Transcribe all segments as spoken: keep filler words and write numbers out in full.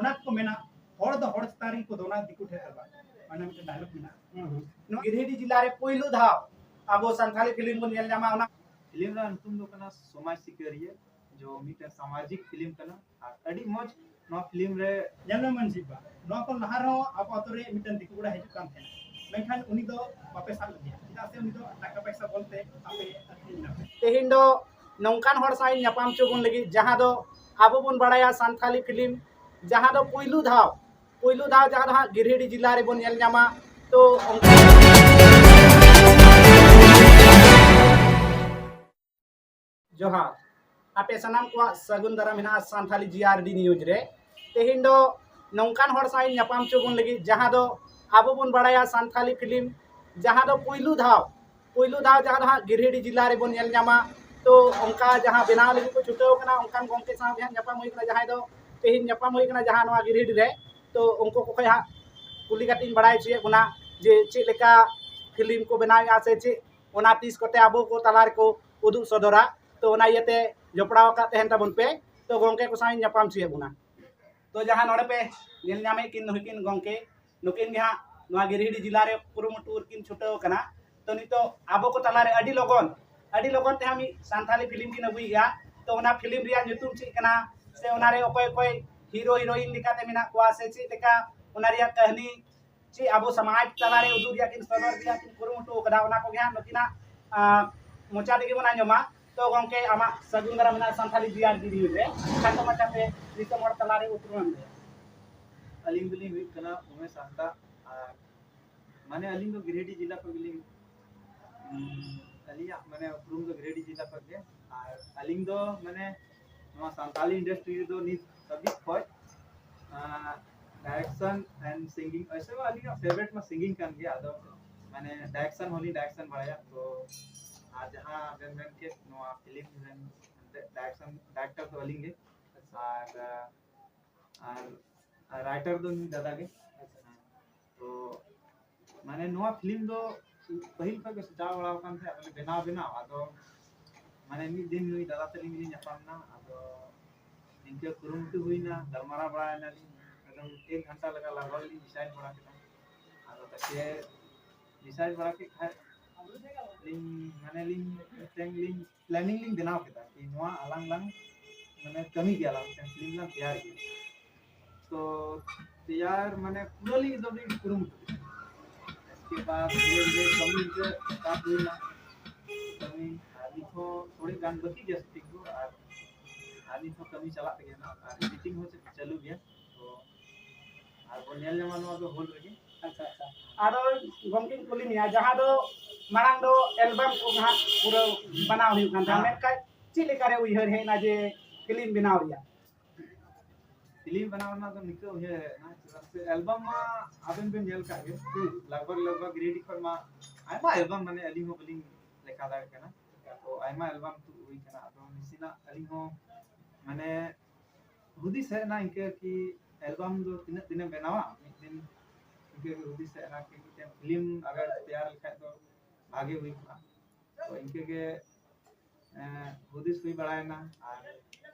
ᱚᱱᱟ ᱠᱚ ᱢᱮᱱᱟ, ᱦᱚᱲ ᱫᱚ ᱦᱚᱲ ᱪᱮᱛᱟᱱ ᱨᱮᱜᱮ ᱠᱚ ᱫᱚᱱᱟ, ᱫᱤᱠᱩ ᱴᱷᱮᱱ ᱫᱚ ᱵᱟᱝ᱾ ᱚᱱᱟ ᱢᱤᱫᱴᱮᱱ ᱰᱟᱭᱞᱚᱜ ᱢᱮᱱᱟᱜᱼᱟ᱾ ᱱᱚᱣᱟ ᱜᱤᱨᱤᱰᱤ ᱡᱮᱞᱟ ᱨᱮ ᱯᱳᱭᱞᱳ ᱫᱷᱟᱣ ᱟᱵᱚ ᱥᱟᱱᱛᱟᱲᱤ ᱯᱷᱤᱞᱢ ᱵᱚᱱ ᱧᱮᱞ ᱧᱟᱢᱟ᱾ ᱚᱱᱟ ᱯᱷᱤᱞᱢ ᱨᱮᱱᱟᱜ ᱧᱩᱛᱩᱢ ᱫᱚ ᱠᱟᱱᱟ ᱥᱚᱢᱟᱡᱽ ᱥᱤᱠᱟᱹᱨᱤᱭᱟᱹ, ᱡᱚ ᱢᱤᱫᱴᱮᱱ ᱥᱟᱢᱟᱡᱤᱠ ᱯᱷᱤᱞᱢ ᱠᱟᱱᱟ᱾ ᱟᱨ ᱟᱹᱰᱤ ᱢᱚᱡᱽ ᱱᱚᱣᱟ ᱯᱷᱤᱞᱢ ᱨᱮ᱾ ᱧᱮᱞ ᱢᱮ ᱢᱟᱹᱡᱷᱤ ᱵᱟ, ᱱᱚᱣᱟ ᱠᱷᱚᱱ ᱞᱟᱦᱟ ᱨᱮᱦᱚᱸ ᱟᱵᱚ ᱟᱛᱳ ᱨᱮ ᱢᱤᱫᱴᱮᱱ ᱫᱤᱠᱩ ᱠᱚᱲᱟ ᱦᱤᱡᱩᱜ ᱠᱟᱱ ᱛᱟᱦᱮᱱᱟ, ᱢᱮᱱᱠᱷᱟᱱ ᱩᱱᱤ ᱫᱚ ᱵᱟᱯᱮ ᱥᱟᱵ ᱞᱮᱫᱮᱭᱟ, ᱪᱮᱫᱟᱜ ᱥᱮ ᱩᱱᱤ ᱫᱚ ᱴᱟᱠᱟ ᱯᱚᱭᱥᱟ ᱵᱚᱞᱛᱮ ᱟᱯᱮ ᱟᱹᱠᱷᱨᱤᱧ ᱮᱱᱟ ᱯᱮ᱾ ᱛᱮᱦᱮᱧ ᱫᱚ ᱱᱚᱝᱠᱟᱱ ᱦᱚᱲ ᱥᱟᱶ ᱤᱧ ᱧᱟᱯᱟᱢ ᱦᱚᱪᱚ ᱵᱚᱱ ᱞᱟᱹᱜᱤᱫ, ᱡᱟᱦᱟᱸ ᱫᱚ ᱟᱵᱚ ᱵᱚᱱ ᱵᱟᱲᱟᱭᱟ ᱥᱟᱱᱛᱷᱟᱞᱤ ᱯᱷᱤᱞᱢ, ᱡᱟᱦᱟᱸ ᱫᱚ ᱯᱩᱭᱞᱩ ᱫᱷᱟᱣ, ᱯᱩᱭᱞᱩ ᱫᱷᱟᱣ ᱡᱟᱦᱟᱸ ᱫᱚ ᱦᱟᱸᱜ ᱜᱤᱨᱤᱰᱤ ᱡᱮᱞᱟ ᱨᱮᱵᱚᱱ ᱧᱮᱞ ᱧᱟᱢᱟ᱾ ᱛᱚ ᱚᱱᱠᱟ ᱡᱚᱦᱟᱨ, ᱟᱯᱮ ᱥᱟᱱᱟᱢ ᱠᱚᱣᱟᱜ ᱥᱟᱹᱜᱩᱱ ᱫᱟᱨᱟᱢ ᱦᱮᱱᱟᱜᱼᱟ ᱥᱟᱱᱛᱷᱟᱞᱤ ᱡᱤ ᱟᱨ ᱰᱤ ᱱᱤᱭᱩᱡᱽ ᱨᱮ᱾ ᱛᱮᱦᱮᱧ ᱫᱚ ᱱᱚᱝᱠᱟᱱ ᱦᱚᱲ ᱥᱟᱶ ᱤᱧ ᱧᱟᱯᱟᱢ ᱦᱚᱪᱚ ᱵᱚᱱ ᱞᱟᱹᱜᱤᱫ, ᱡᱟᱦᱟᱸ ᱫᱚ ᱟᱵᱚ ᱵᱚᱱ ᱵᱟᱲᱟᱭᱟ ᱥᱟᱱᱛᱷᱟᱞᱤ ᱯᱷᱤᱞᱢ, ᱡᱟᱦᱟᱸ ᱫᱚ ᱯᱩᱭᱞᱩ ᱫᱷᱟᱣ, ᱯᱩᱭᱞᱩ ᱫᱷᱟᱣ ᱡᱟᱦᱟᱸ ᱫᱚ ᱦᱟᱸᱜ ᱜᱤᱨᱤᱰᱤ ᱡᱮᱞᱟ ᱨᱮᱵᱚᱱ ᱧᱮᱞ ᱧᱟᱢᱟ᱾ ᱛᱚ ᱚᱱᱠᱟ ᱡᱟᱦᱟᱸ ᱵᱮᱱᱟᱣ ᱞᱟᱹᱜᱤᱫ ᱠᱚ ᱪᱷᱩᱴᱟᱹᱣ ᱠᱟᱱᱟ, ᱚᱱᱠᱟᱱ ᱜᱚᱢᱠᱮ ᱥᱟᱶ ᱜᱮ ᱦᱟᱸᱜ ᱧᱟᱯᱟᱢ ᱦᱩᱭ ᱠᱟᱱᱟ, ᱡᱟᱦᱟᱸᱭ ᱫᱚ ᱛᱮᱦᱮᱧ ᱧᱟᱯᱟᱢ ᱦᱩᱭ ᱠᱟᱱᱟ ᱡᱟᱦᱟᱸ ᱱᱚᱣᱟ ᱜᱤᱨᱤᱰᱤ ᱨᱮ᱾ ᱛᱚ ᱩᱱᱠᱩ ᱠᱚ ᱠᱷᱚᱱ ᱦᱟᱸᱜ ᱠᱩᱞᱤ ᱠᱟᱛᱮ ᱤᱧ ᱵᱟᱲᱟᱭ ᱦᱚᱪᱚᱭᱮᱫ ᱵᱚᱱᱟ ᱡᱮ ᱪᱮᱫ ᱞᱮᱠᱟ ᱯᱷᱤᱞᱢ ᱠᱚ ᱵᱮᱱᱟᱣᱮᱫᱼᱟ ᱥᱮ ᱪᱮᱫ ᱚᱱᱟ ᱛᱤᱥ ᱠᱚᱛᱮ ᱟᱵᱚ ᱠᱚ ᱛᱟᱞᱟ ᱨᱮᱠᱚ ᱩᱫᱩᱜ ᱥᱚᱫᱚᱨᱟ᱾ ᱛᱚ ᱚᱱᱟ ᱤᱭᱟᱹᱛᱮ ᱡᱚᱯᱲᱟᱣ ᱟᱠᱟᱫ ᱛᱟᱦᱮᱱ ᱛᱟᱵᱚᱱ ᱯᱮ᱾ ᱛᱚ ᱜᱚᱢᱠᱮ ᱠᱚ ᱥᱟᱶ ᱤᱧ ᱧᱟᱯᱟᱢ ᱦᱚᱪᱚᱭᱮᱫ ᱵᱚᱱᱟ᱾ ᱛᱚ ᱡᱟᱦᱟᱸ ᱱᱚᱰᱮ ᱯᱮ ᱧᱮᱞ ᱧᱟᱢᱮᱫ ᱠᱤᱱ, ᱱᱩᱭ ᱠᱤᱱ ᱜᱚᱢᱠᱮ, ᱱᱩᱠᱤᱱ ᱜᱮ ᱦᱟᱸᱜ ᱱᱚᱣᱟ ᱜᱤᱨᱤᱰᱤ ᱡᱮᱞᱟ ᱨᱮ ᱠᱩᱨᱩᱢᱩᱴᱩ ᱨᱮᱠᱤᱱ ᱪᱷᱩᱴᱟᱹᱣ ᱠᱟᱱᱟ᱾ ᱛᱚ ᱱᱤᱛᱚᱜ ᱟᱵᱚ ᱠᱚ ᱛᱟᱞᱟᱨᱮ ᱟᱹᱰᱤ ᱞᱚᱜᱚᱱ, ᱟᱹᱰᱤ ᱞᱚᱜᱚᱱ ᱛᱮ ᱦᱟᱸᱜ ᱢᱤᱫ ᱥᱟᱱᱛᱷᱟᱞᱤ ᱯᱷᱤᱞᱢ ᱠᱤᱱ ᱟᱹᱜᱩᱭᱮᱫᱼᱟ᱾ ᱛᱚ ᱚᱱᱟ ᱯᱷᱤᱞᱢ ᱨᱮᱭᱟᱜ ᱧᱩᱛᱩᱢ ᱪᱮᱫ ᱠᱟᱱᱟ, ᱥᱮ ᱚᱱᱟᱨᱮ ᱚᱠᱚᱭ ᱚᱠᱚᱭ ᱦᱤᱨᱳ ᱦᱤᱨᱳᱭᱤᱱ ᱞᱮᱠᱟᱛᱮ ᱢᱮᱱᱟᱜ ᱠᱚᱣᱟ, ᱥᱮ ᱪᱮᱫ ᱞᱮᱠᱟ ᱚᱱᱟ ᱨᱮᱭᱟᱜ ᱠᱟᱹᱦᱱᱤ, ᱪᱮᱫ ᱟᱵᱚ ᱥᱚᱢᱟᱡᱽ ᱛᱟᱞᱟᱨᱮ ᱩᱫᱩᱜ ᱨᱮᱭᱟᱜ ᱠᱤᱱ, ᱥᱚᱫᱚᱨ ᱨᱮᱭᱟᱜ ᱠᱤᱱ ᱠᱩᱨᱩᱢᱩᱴᱩ ᱟᱠᱟᱫᱟ, ᱚᱱᱟ ᱠᱚᱜᱮ ᱦᱟᱸᱜ ᱱᱩᱠᱤᱱᱟᱜ, ᱟᱸ, ᱢᱚᱪᱟ ᱛᱮᱜᱮ ᱵᱚᱱ ᱟᱸᱡᱚᱢᱟ᱾ ᱛᱚ ᱜᱚᱢᱠᱮ, ᱟᱢᱟᱜ ᱥᱟᱹᱜᱩᱱ ᱫᱟᱨᱟᱢ ᱢᱮᱱᱟᱜᱼᱟ ᱥᱟᱱᱛᱷᱟᱞᱤ ᱡᱤ ᱟᱨ ᱰᱤ ᱱᱤᱭᱩᱡᱽ ᱨᱮ᱾ ᱠᱷᱟᱴᱚ ᱢᱟᱪᱷᱟᱛᱮ ᱫᱤᱥᱚᱢ ᱦᱚᱲ ᱛᱟᱞᱟᱨᱮ ᱩᱯᱨᱩᱢ ᱮᱢ ᱞᱟᱹᱭᱟ᱾ ᱟᱹᱞᱤᱧ ᱫᱚᱞᱤᱧ ᱦᱩᱭᱩᱜ ᱠᱟᱱᱟ ᱩᱢᱮᱥ ᱦᱟᱸᱥᱫᱟ᱾ ᱟᱨ ᱢᱟᱱᱮ ᱟᱹᱞᱤᱧ ᱫᱚ ᱜᱤᱨᱤᱰᱤ ᱡᱮᱞᱟ ᱠᱷᱚᱱ ᱜᱮᱞᱤᱧ, ᱩᱸ, ᱟᱹᱞᱤᱧᱟᱜ ᱢᱟᱱᱮ ᱩᱯᱨᱩᱢ ᱫᱚ ᱜᱤᱨᱤᱰᱤ ᱡᱮᱞᱟ ᱠᱷᱚᱱ ᱜᱮ᱾ ᱟᱨ ᱟᱹᱞᱤᱧ ᱫᱚ ᱢᱟᱱᱮ ᱱᱚᱣᱟ ᱥᱟᱱᱛᱟᱞᱤ ᱤᱱᱰᱟᱥᱴᱨᱤ ᱨᱮᱫᱚ ᱱᱤᱛ ᱫᱷᱟᱹᱵᱤᱡ ᱠᱷᱚᱱ, ᱟᱸ, direction and singing, ᱮᱭᱥᱮ ᱢᱟ ᱟᱹᱞᱤᱧᱟᱜ favourite ᱢᱟ singing ᱠᱟᱱ ᱜᱮᱭᱟ, ᱟᱫᱚ ᱢᱟᱱᱮ direction ᱦᱚᱸᱞᱤᱧ direction ᱵᱟᱲᱟᱭᱟ᱾ ᱛᱚ ᱟᱨ ᱡᱟᱦᱟᱸ ᱵᱮᱱ ᱢᱮᱱ ᱠᱮᱫ ᱱᱚᱣᱟ ᱯᱷᱤᱞᱢ ᱨᱮᱱ direction, director ᱫᱚ ᱟᱹᱞᱤᱧ ᱜᱮ᱾ ᱟᱨ, ᱟᱨ, ᱟᱨ writer ᱫᱚ ᱱᱩᱭ ᱫᱟᱫᱟ ᱜᱮ᱾ ᱛᱚ ᱢᱟᱱᱮ ᱱᱚᱣᱟ ᱯᱷᱤᱞᱢ ᱫᱚ ᱯᱟᱹᱦᱤᱞ ᱠᱷᱚᱱ ᱜᱮ ᱥᱟᱡᱟᱣ ᱵᱟᱲᱟ ᱟᱠᱟᱱ ᱛᱟᱦᱮᱸᱫ, ᱢᱟᱱᱮ ᱵᱮᱱᱟᱣ ᱵᱮᱱᱟᱣ, ᱟᱫᱚ ᱢᱟᱱᱮ ᱢᱤᱫ ᱫᱤᱱ ᱱᱩᱭ ᱫᱟᱫᱟ ᱛᱟᱹᱞᱤᱧ ᱜᱮᱞᱤᱧ ᱧᱟᱯᱟᱢ ᱮᱱᱟ, ᱟᱫᱚ ᱩᱱᱤ ᱤᱱᱠᱟᱹ ᱠᱩᱨᱩᱢᱩᱴᱩ ᱦᱩᱭᱱᱟ, ᱜᱟᱞᱢᱟᱨᱟᱣ ᱵᱟᱲᱟᱭᱮᱱᱟᱞᱤᱧ, ᱮᱠᱫᱚᱢ ᱮᱠ ᱜᱷᱚᱱᱴᱟ ᱞᱮᱠᱟ ᱞᱟᱜᱽ ᱵᱷᱟᱜᱽ ᱞᱤᱧ ᱰᱤᱥᱟᱭᱤᱰ ᱵᱟᱲᱟ ᱠᱮᱫᱟ᱾ ᱟᱫᱚ ᱛᱟᱠᱮ ᱰᱤᱥᱟᱭᱤᱰ ᱵᱟᱲᱟ ᱠᱮᱫ ᱠᱷᱟᱡ ᱞᱤᱧ, ᱢᱟᱱᱮ ᱞᱤᱧ ᱢᱤᱫᱴᱮᱱ ᱞᱤᱧ ᱯᱞᱮᱱᱤᱝ ᱞᱤᱧ ᱵᱮᱱᱟᱣ ᱠᱮᱫᱟ ᱠᱤ ᱱᱚᱣᱟ ᱟᱞᱟᱝ ᱞᱟᱝ ᱢᱟᱱᱮ ᱠᱟᱹᱢᱤ ᱜᱮᱭᱟ ᱞᱟᱝ, ᱢᱤᱫᱴᱮᱱ ᱯᱷᱤᱞᱢ ᱞᱟᱝ ᱛᱮᱭᱟᱨ ᱜᱮᱭᱟ᱾ ᱛᱚ ᱛᱮᱭᱟᱨ ᱢᱟᱱᱮ ᱯᱩᱨᱟᱹ ᱞᱤᱧ ᱮᱠᱫᱚᱢ ᱞᱤᱧ ᱠᱩᱨᱩᱢᱩᱴᱩ ᱠᱮᱫᱟ᱾ ᱤᱥᱠᱮ ᱵᱟᱫ ᱫᱷᱤᱨᱮ ᱫᱷᱤᱨᱮ ᱠᱟᱹᱢᱤ ᱤᱱᱠᱟᱹ start ᱦᱩᱭᱱᱟ᱾ ᱠᱟᱹᱢᱤ ᱟᱨ ᱱᱤᱛ ᱦᱚᱸ ᱛᱷᱚᱲᱤ ᱜᱟᱱ ᱵᱟᱹᱠᱤ ᱜᱮᱭᱟ ᱥᱩᱴᱤᱝ ᱠᱚ, ᱟᱨ ᱟᱨ ᱱᱤᱛ ᱦᱚᱸ ᱠᱟᱹᱢᱤ ᱪᱟᱞᱟᱜ ᱛᱮᱜᱮ ᱦᱮᱱᱟᱜ ᱟᱨ ᱮᱰᱤᱴᱤᱝ ᱦᱚᱸ ᱪᱟᱹᱞᱩ ᱜᱮᱭᱟ᱾ ᱛᱚ ᱟᱨ ᱵᱚᱱ ᱧᱮᱞ ᱧᱟᱢᱟ ᱱᱚᱣᱟ ᱫᱚ ᱦᱚᱞ ᱨᱮᱜᱮ᱾ ᱟᱪᱪᱷᱟ, ᱟᱪᱪᱷᱟ᱾ ᱟᱫᱚ ᱜᱚᱢᱠᱮᱧ ᱠᱩᱞᱤ ᱢᱮᱭᱟ, ᱡᱟᱦᱟᱸ ᱫᱚ ᱢᱟᱲᱟᱝ ᱫᱚ ᱮᱞᱵᱟᱢ ᱠᱚ ᱱᱟᱦᱟᱜ ᱯᱩᱨᱟᱹ ᱵᱮᱱᱟᱣ ᱦᱩᱭᱩᱜ ᱠᱟᱱ ᱛᱟᱦᱮᱸᱫ, ᱦᱮᱸ᱾ ᱢᱮᱱᱠᱷᱟᱱ ᱪᱮᱫ ᱞᱮᱠᱟᱨᱮ ᱩᱭᱦᱟᱹᱨ ᱦᱮᱡ ᱮᱱᱟ ᱡᱮ ᱯᱷᱤᱞᱢ ᱵᱮᱱᱟᱣ ᱨᱮᱭᱟᱜ? ᱯᱷᱤᱞᱢ ᱵᱮᱱᱟᱣ ᱨᱮᱱᱟᱜ ᱫᱚ ᱱᱤᱝᱠᱟᱹ ᱩᱭᱦᱟᱹᱨ ᱦᱮᱡ ᱮᱱᱟ, ᱪᱮᱫᱟᱜ ᱥᱮ ᱮᱞᱵᱟᱢ ᱢᱟ ᱟᱵᱮᱱ ᱵᱮᱱ ᱧᱮᱞ ᱠᱟᱜ ᱜᱮ, ᱦᱩᱸ᱾ ᱞᱟᱜᱽ ᱵᱷᱟᱜᱽ ᱞᱟᱜᱽ ᱵᱷᱟᱜᱽ ᱨᱮᱰᱤ ᱠᱷᱚᱱ ᱢᱟ ᱟᱭᱢᱟ ᱮᱞᱵᱟᱢ, ᱢᱟᱱᱮ ᱟᱹᱞᱤᱧ ᱦᱚᱸ ᱵᱟᱹᱞᱤᱧ ᱞᱮᱠᱷᱟ ᱫᱟᱲᱮᱭᱟᱜ ᱠᱟᱱᱟ, ᱛᱚ ᱟᱭᱢᱟ ᱮᱞᱵᱟᱢ ᱛᱩᱫ ᱦᱩᱭ ᱠᱟᱱᱟ᱾ ᱟᱫᱚ ᱱᱟᱥᱮᱱᱟᱜ ᱟᱹᱞᱤᱧ ᱦᱚᱸ ᱢᱟᱱᱮ ᱦᱩᱫᱤᱥ ᱦᱮᱡ ᱮᱱᱟ ᱤᱱᱠᱟᱹ ᱠᱤ ᱮᱞᱵᱟᱢ ᱫᱚ ᱛᱤᱱᱟᱹᱜ ᱫᱤᱱᱮᱢ ᱵᱮᱱᱟᱣᱟ, ᱢᱤᱫ ᱫᱤᱱ ᱤᱱᱠᱟᱹ ᱜᱮ ᱦᱩᱫᱤᱥ ᱦᱮᱡ ᱮᱱᱟ ᱠᱤ ᱢᱤᱫᱴᱮᱱ ᱯᱷᱤᱞᱢ ᱟᱜᱟᱨ ᱛᱮᱭᱟᱨ ᱞᱮᱠᱷᱟᱡ ᱫᱚ ᱵᱷᱟᱜᱮ ᱦᱩᱭ ᱠᱚᱜᱼᱟ᱾ ᱛᱚ ᱤᱱᱠᱟᱹ ᱜᱮ ᱮᱸ, ᱦᱩᱫᱤᱥ ᱦᱩᱭ ᱵᱟᱲᱟᱭᱮᱱᱟ᱾ ᱟᱨ